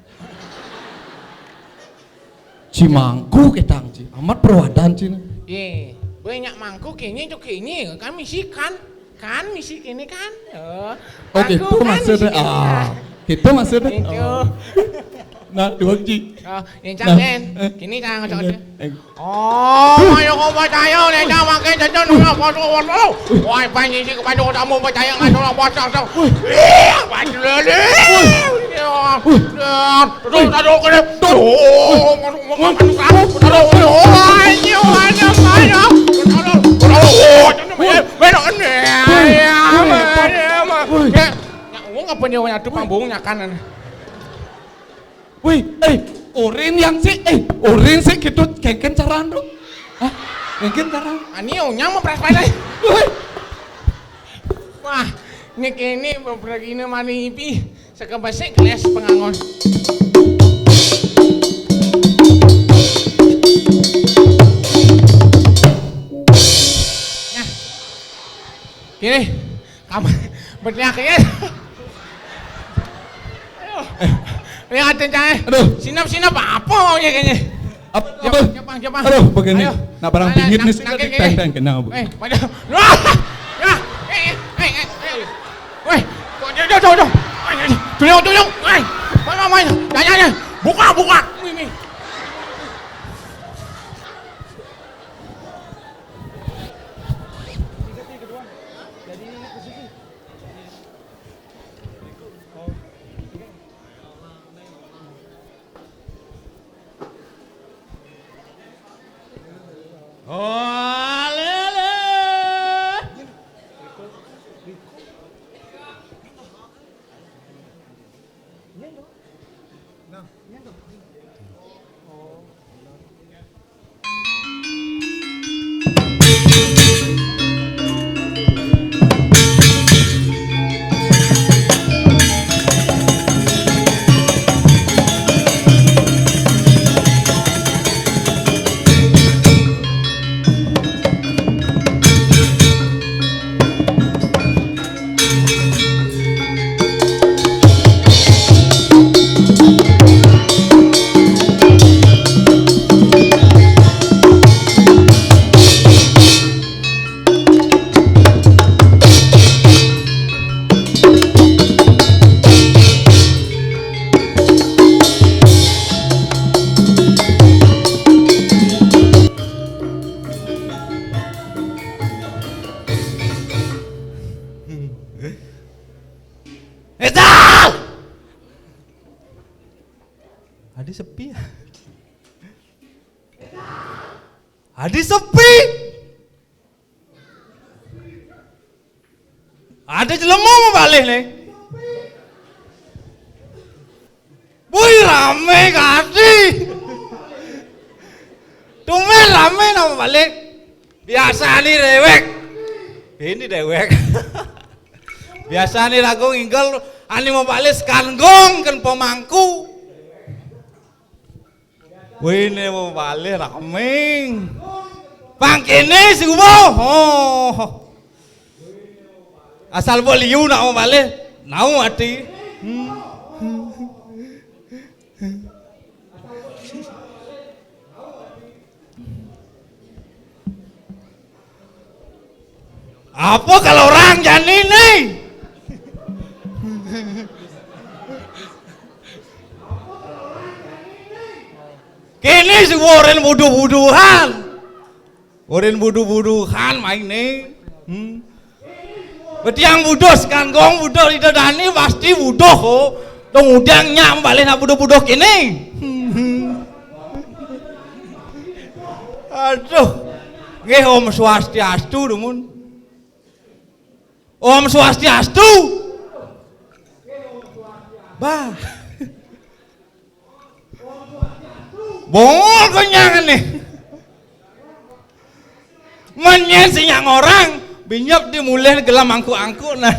Cimangku ketang ci. Amat perwadan ci. Ye, banyak mangku kini tuh kini kan misi kan. Kan misi kini kan. Oh. Oke, Aku itu kan maksudnya. Misi kini. Ah, itu maksudnya. Itu. Oh. Nah, dua ci. Oh, yang Nah, canggih. Eh. Kini kan Ini. Cocok. Eh. Oh, ayo kau percaya nih, dah makin jajan udah foto foto. Wah, panji si kepada kamu percaya nggak ada foto foto. Iya, panji lele. Iya. Tuh, taruh ke dia. Tuh, masuk, masuk, masuk, taruh. Oh, ayo, ayo, ayo. Taruh, taruh. Oh, jangan main, main, main. Iya, iya, iya. Ya, ya, uang apa nih, uang atuh pambung nyakan. Wih, eh, orin yang sih, eh, orin sih gitu, kengken caraan tuh. Hah? Kengken caraan. Ani onyang mau pras pada. Wih. Wah, ini kene beberapa gini mani ipi, sekebesik les pengangon. Nah, kene, kamu berteriak ya. Aduh. Ya, ada cai. Aduh. Sinap-sinap apa maunya kayaknya? Apa? Siapa? Apa? Siapa? Siapa? Aduh, begini. Ayo. Nak barang Nah, pingit nah, nih, nah, sini nah, tadi nah, teng-teng kena, Bu. Eh, pada. Wah! Ya, eh, eh, eh, eh, eh. Aduh, aduh, aduh. Tuyung, tuyung. Ay, mana main? Ya, ya, ya. Buka, buka. Ini. Oh, lele. Etal! Adi sepi. Adi sepi. Ada jelema mau balik nih. Wih, rame kadi. Tumben rame nama balik. Biasa nih dewek. Ini dewek. Biasa nih lagu ngingkel ani mau balik sekan gong kan pemangku. Wih, ini mau balik rame. Pang kene si ubo. Oh. Asal bo liu nak mau balik. Nau ati. Hmm. Apa kalau orang jani nih? Kini semua orang buduh-buduhan. Orang buduh-buduhan main nih. Hmm. Betiang buduh sekan gong buduh ida dani pasti buduh kok. Dong udang nyam balik nak buduh-buduh kini. Aduh. Nggih, Om Swastiastu, dumun. Om Swastiastu. Bah. Bongol kenyang nih. Menyen sinyang orang, binyep dimulih gelam angku-angku nah.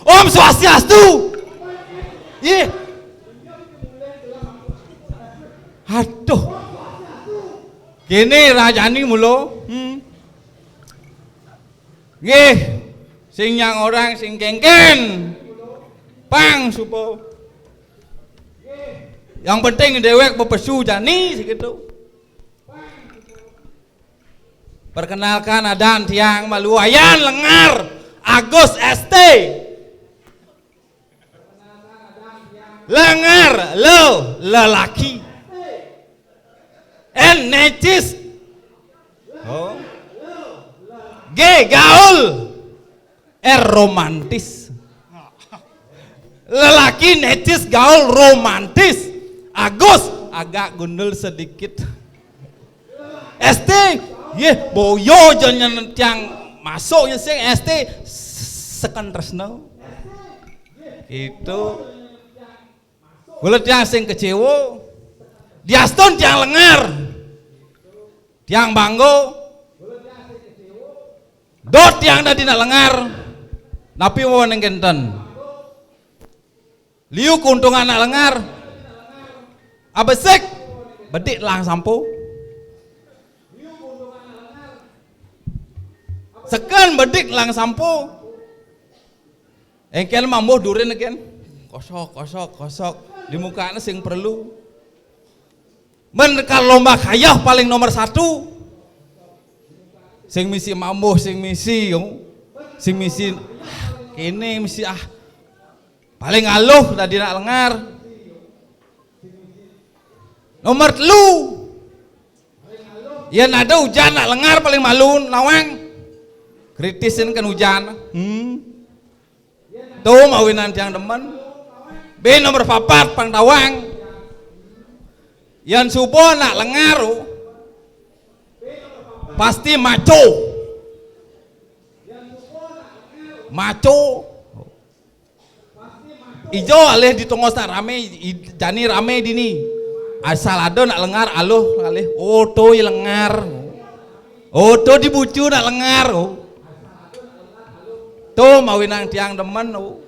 Om Swastiastu. Ih. Aduh. Kini rajani mulo. Hmm. Nggih. Sing nyang orang sing kengken. Pang supo. Yang penting dewek bepesu jani segitu. Perkenalkan adan tiang maluayan lengar Agus S T. Lengar lo lelaki. N necis. Oh. G gaul. R romantis. Lelaki necis gaul romantis. Agus agak gundul sedikit. S T, ye boyo jangan tiang masuk ya sing S T second tresno. Itu. Gula tiang sing kecewa. Diastun tiang lengar. Tiang banggo. Dot tiang dadi nak lengar. Napi mau neng kenten. Liu keuntungan nak lengar. Abesek. Bedik lang sampo. Seken bedik lang sampo. Engken mambuh durin ken. Kosok, kosok, kosok. Di mukanya sing perlu. Men kalau lomba kayah paling nomor satu. Sing misi mambuh, sing misi, sing misi. Ah, kene misi ah. Paling aluh dadi nak lengar. Nomor telu, yén ada ujan nak lengar paling malu nawang. Kritisin kan ujan. Hmm. Tuh mawinan tiang demen. Bé nomor papat pang tawang. Yén suba nak lengar, oh, pasti maco. Maco. Ijo alih di tongos nak ramé, i-, jani ramé dini. Asal ada nak lengar aluh alih. Oh, to i lengar. Oh, to di bucu nak lengar. Oh. To mawinan tiang demen. Oh.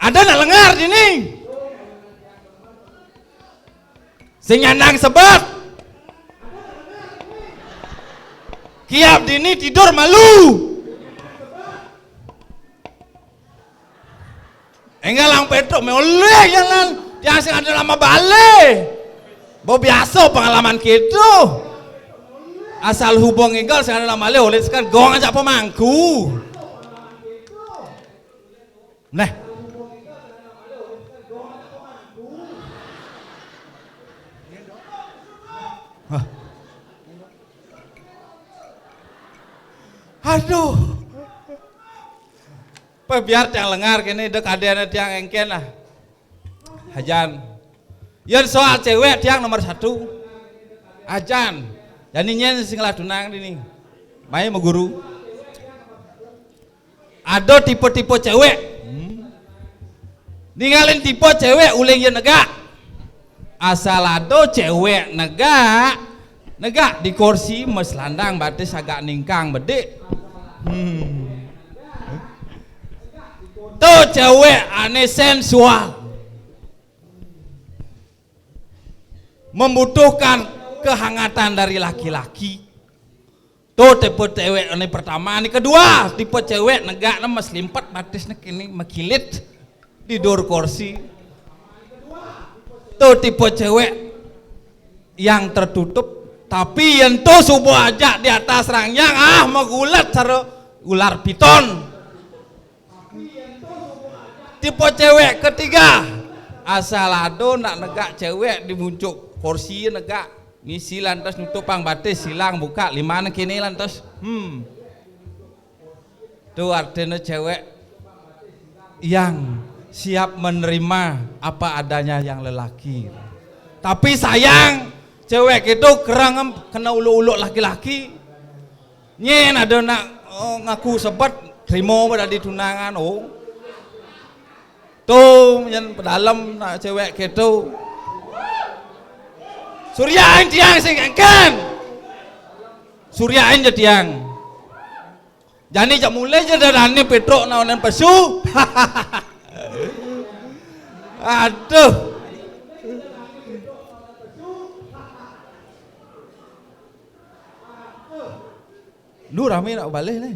Ada nak lengar dini. Sing nyandang sebet. Kiap dini tidur malu. Énggal lang Pétruk mé olih jalan. Tiang sing ada lama balé. Bo biasa pengalaman gitu. Asal hubung énggal sing ada lama balé olih sekan gong aja pemangku. Nah. Hah. Aduh. Pé biar tiang lengar kéné dek adéna tiang éngkén lah. Ajan. Yén soal céwék tiang nomor satu. Ajan. Jani nyén sing lah tunang dini. Mai maguru. Ada tipe-tipe céwék. Hmm. Ningalin tipe céwék uling yén negak. Asal ada céwék negak, negak di kursi mes landang batis agak ningkang bedik. Hmm. Tuh céwék ané sensual. Membutuhkan kehangatan dari laki-laki. Tuh tipe céwék ini pertama, ini kedua, tipe céwék negak né mes limpet batis né kéné mekilit di dur kursi. Tuh tipe céwék yang tertutup, tapi yén tuh subuh aja di atas ranjang, ah, magulet cara ular piton. Tipe céwék ketiga, asal ada nak negak céwék di muncuk kursi negak, ngisi lantas nutup pang batis, silang buka, limana kéné lantas. Hmm. Tuh artinya céwék yang siap menerima apa adanya yang lelaki. Tapi sayang, céwék itu kerang kena uluk-uluk laki-laki. Nyén ada nak, oh, ngaku sebet, terima pada di tunangan, oh. Tuh, nyén pedalem nak céwék kéto. Suryain tiang sing éngkén. Suryain ja tiang. Jani jak mulai ja dadané Pétruk naonan pesu. Aduh. Lu ramé nak balih nih.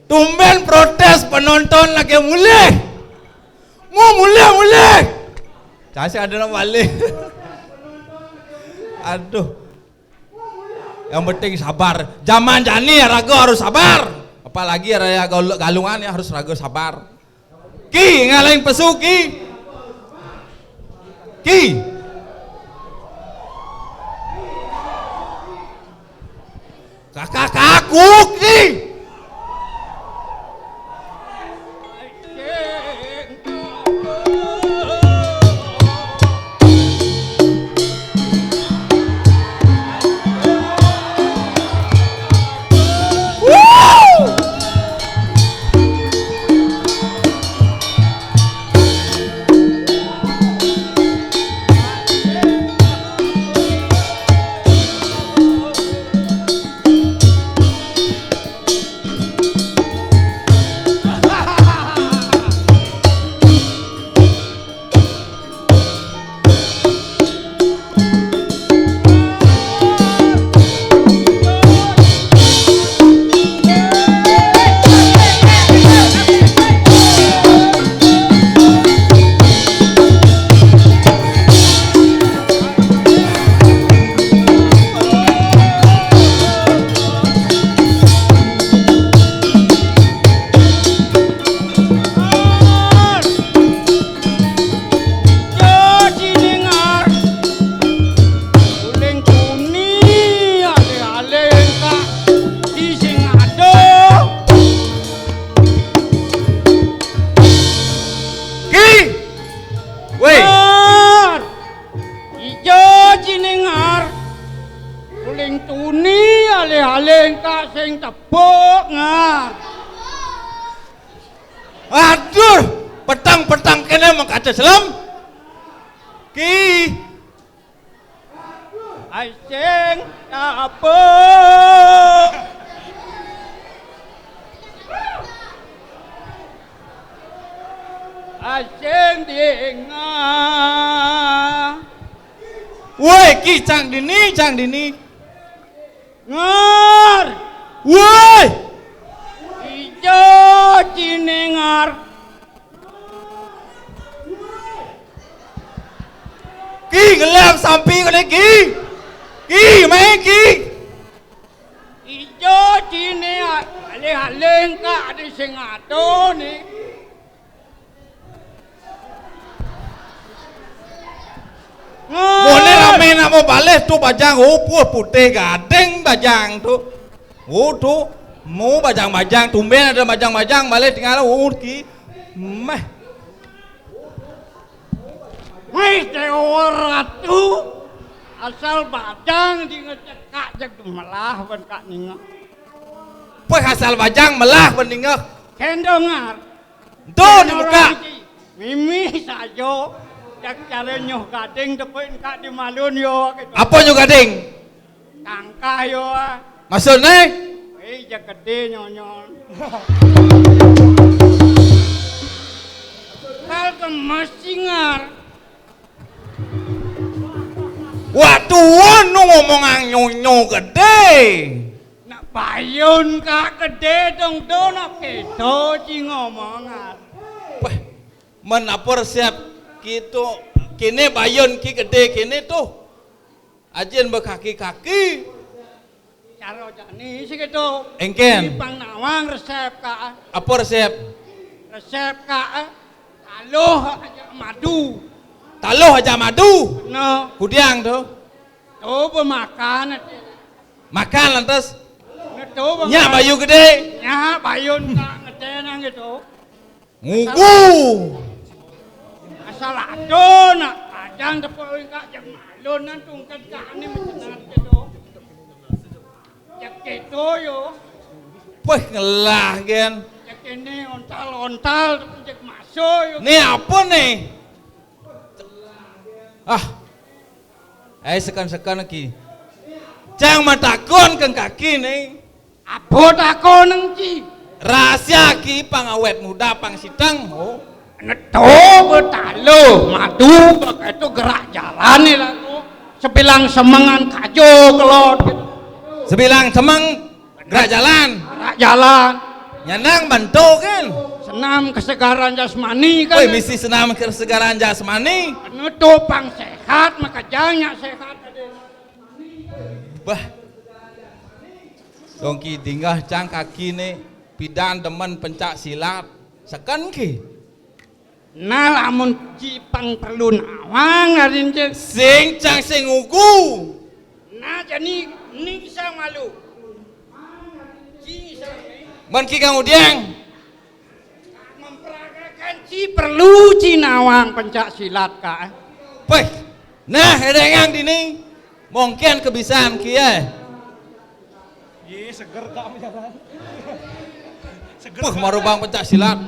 Tumbén protes penonton lagi mulih. Mau mulih, mulih. Saya ada nak balih. Aduh. Yang penting sabar. Zaman jani raga harus sabar. Apalagi raya gal-, galungan ya harus raga sabar. Ki, ngalahin pesu, Ki. Ki. Kakak kaku, Ki. Sing tepuk, Ngar. Aduh, petang-petang kéné mengkaca selem. Ki. Ai sing tepuk. Ai sing dingeh. Woi, Ki, cang dini, cang dini. Ngar. Woi. Ijo ciné, Ngar. Ki, ngelem sampi kéné, Ki. Ki, mai, Ki. Ijo ciné, alih-alih engkak di sing ado né. Moné ramé nak mau balih tu bajang, oh, puh, putih gading bajang tu. Oh, tu, mau bajang-bajang, tumbén ada bajang-bajang, balih tinggal, oh, Ki. Meh. Wih, Déwa Ratu. Asal bajang di ngecekak jeg melah bén kak ningeh. Wih, asal bajang melah bén ningeh. Kéndongar. Tuh, dibuka. Mimih sajo. Jak cara nyuh gading tepuk engkak di malun yo, gitu. Apa nyuh gading? Tangkah yo, ah. Maksudné? Eh, jak gedé nyonyon. Kal gemes singar. Wah, tuan nu ngomongang nyonyo gedé. Nak bayun kak gedé dong do nak kéto ci ngomongan. Wah, men apa resep kéto, kéné bayun ki gedé kéné tuh. Ajin bekaki-kaki. Cara jani sih kéto. Éngkén. Di pang nawang resep kak. Apa resep? Resep kak. Taluh aja madu. Taluh aja madu. Nah. Kudiang tuh. Tuh pemakan. Makan lantas. Nah, tuh pemakan. Nyak bayu gedé. Nyak bayun kak ngedé nang gitu. Ngugu. Asal ado nak bajang tepuk engkak jeg malunan tungked kak ané mencenan kéto. Jeg kéto yo. Wéh, ngelah gén. Jeg kéné ontal-ontal tepuk jeg maso yo. Né apa né? Ah. Eh, seken-seken ki. Cang matakon keng kaki né. Apa takon nang ci? Rahasia ki pang awet muda pang siteng. Oh. Neto betaluh madu begitu gerak jalan né laku. Sebilang semengan kajo kelot gitu. Sebilang semeng gerak jalan. Gerak jalan. Nyanang bantu kan. Senam kesegaran jasmani kan. Woi, misi senam kesegaran jasmani. Neto pang sehat makajang nyak sehat. Bah. Dong ki dingeh cang kaki né pidan demen pencak silat. Seken ki. Nah, lamun ci pang perlu nawang arin cé. Sing cang sing ngugu. Nah, jani ning sang malu. Ci sang né. Men ki kang udiang. Memperagakan ci perlu ci nawang pencak silat kak. Wéh, nah, édéngang dini. Mungkin kebisan kieu. Yé, seger kak jalan. Seger. Puh, kak. Marubang pencak silat.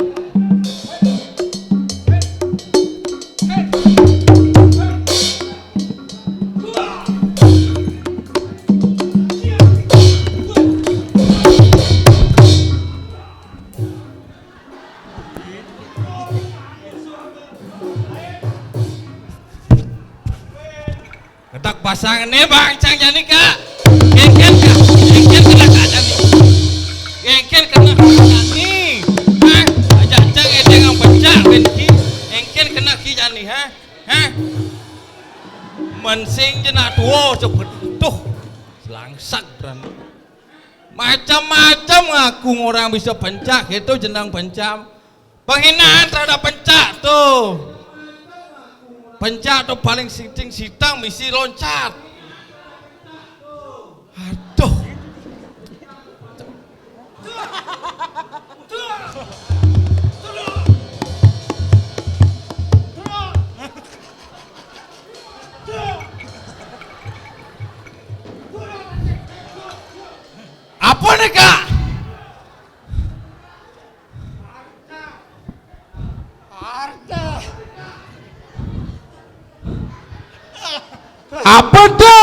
Ketak pasang né bang cang jani kak. Gengken kak, gengken kena kak jani. Gengken kena kak jani. Hah? Ajak cang édéngang pencak bén ki. Gengken kena ki jani, hah? Hah? Men sing jenak tuo cepet. Tuh. Selangsak berani. Macam-macam ngaku orang bisa pencak, itu jenang pencak. Penghinaan terhadap pencak tuh. Pencak tuh paling siting sitang misi loncat. Aduh. Apa Kak. Harta. Apa to?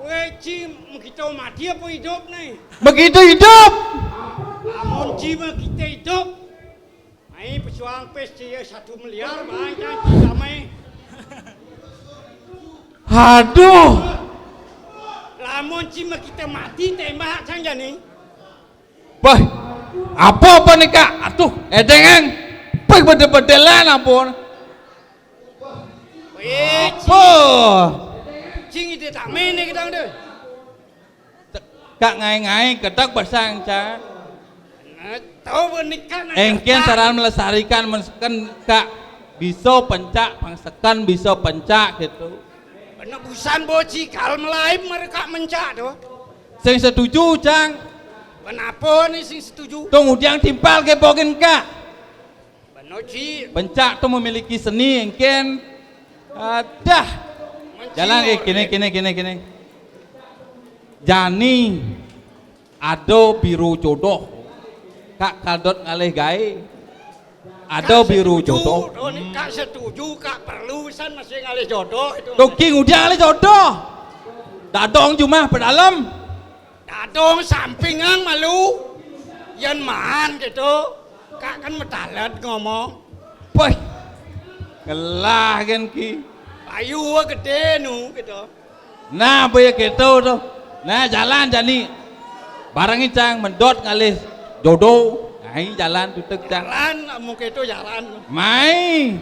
Wéh, ci, mekito mati apa idup né? Mekito idup. Amun ci mekito idup, mai pesuang pés ci satu miliar, mai kan ci damai. Aduh. Lamun ci mekito mati, tembak cang jani. Bah, apa-apa nih, Kak? Aduh, edeng, Ang. Bah, bedel-bedelan ampun. Wéh, apa? Cing ide tak mene kita udah. Kak, ngaé-ngaé ketek basang, Cak. Nah, tahu nikah nak. Engkén ketek. Saran melestarikan menseken, Kak. Bisa pencak, pang seken bisa pencak gitu. Bener busan boci kal melaib mereka mencak tuh. Sing setuju, Cang. Kenapa nih sing setuju? Tung udiang timpal ke bogen, Kak. Bener, Ci. Pencak tuh memiliki seni, engkén. Adah. Jalan, eh, kene, kene, kene, kene. Jani ada biro jodoh. Kak kadot ngalih gaé. Ada biro jodoh. Tuh, nih, Kak setuju, Kak perlu san masih ngalih jodoh itu. Tuh, King udah ngalih jodoh. Dadong jumah pedalem. Dadong sampingan malu. Yan man gitu. Kak kan metalet ngomong. Woi. Ngelah kan ki. Payu gedé nu gitu. Nah, boya gitu tuh. Nah, jalan jani. Bareng Cang mendot ngalih jodoh. Nah, ini jalan tutek, Cang. Jalan, mungkin itu jalan. Mai.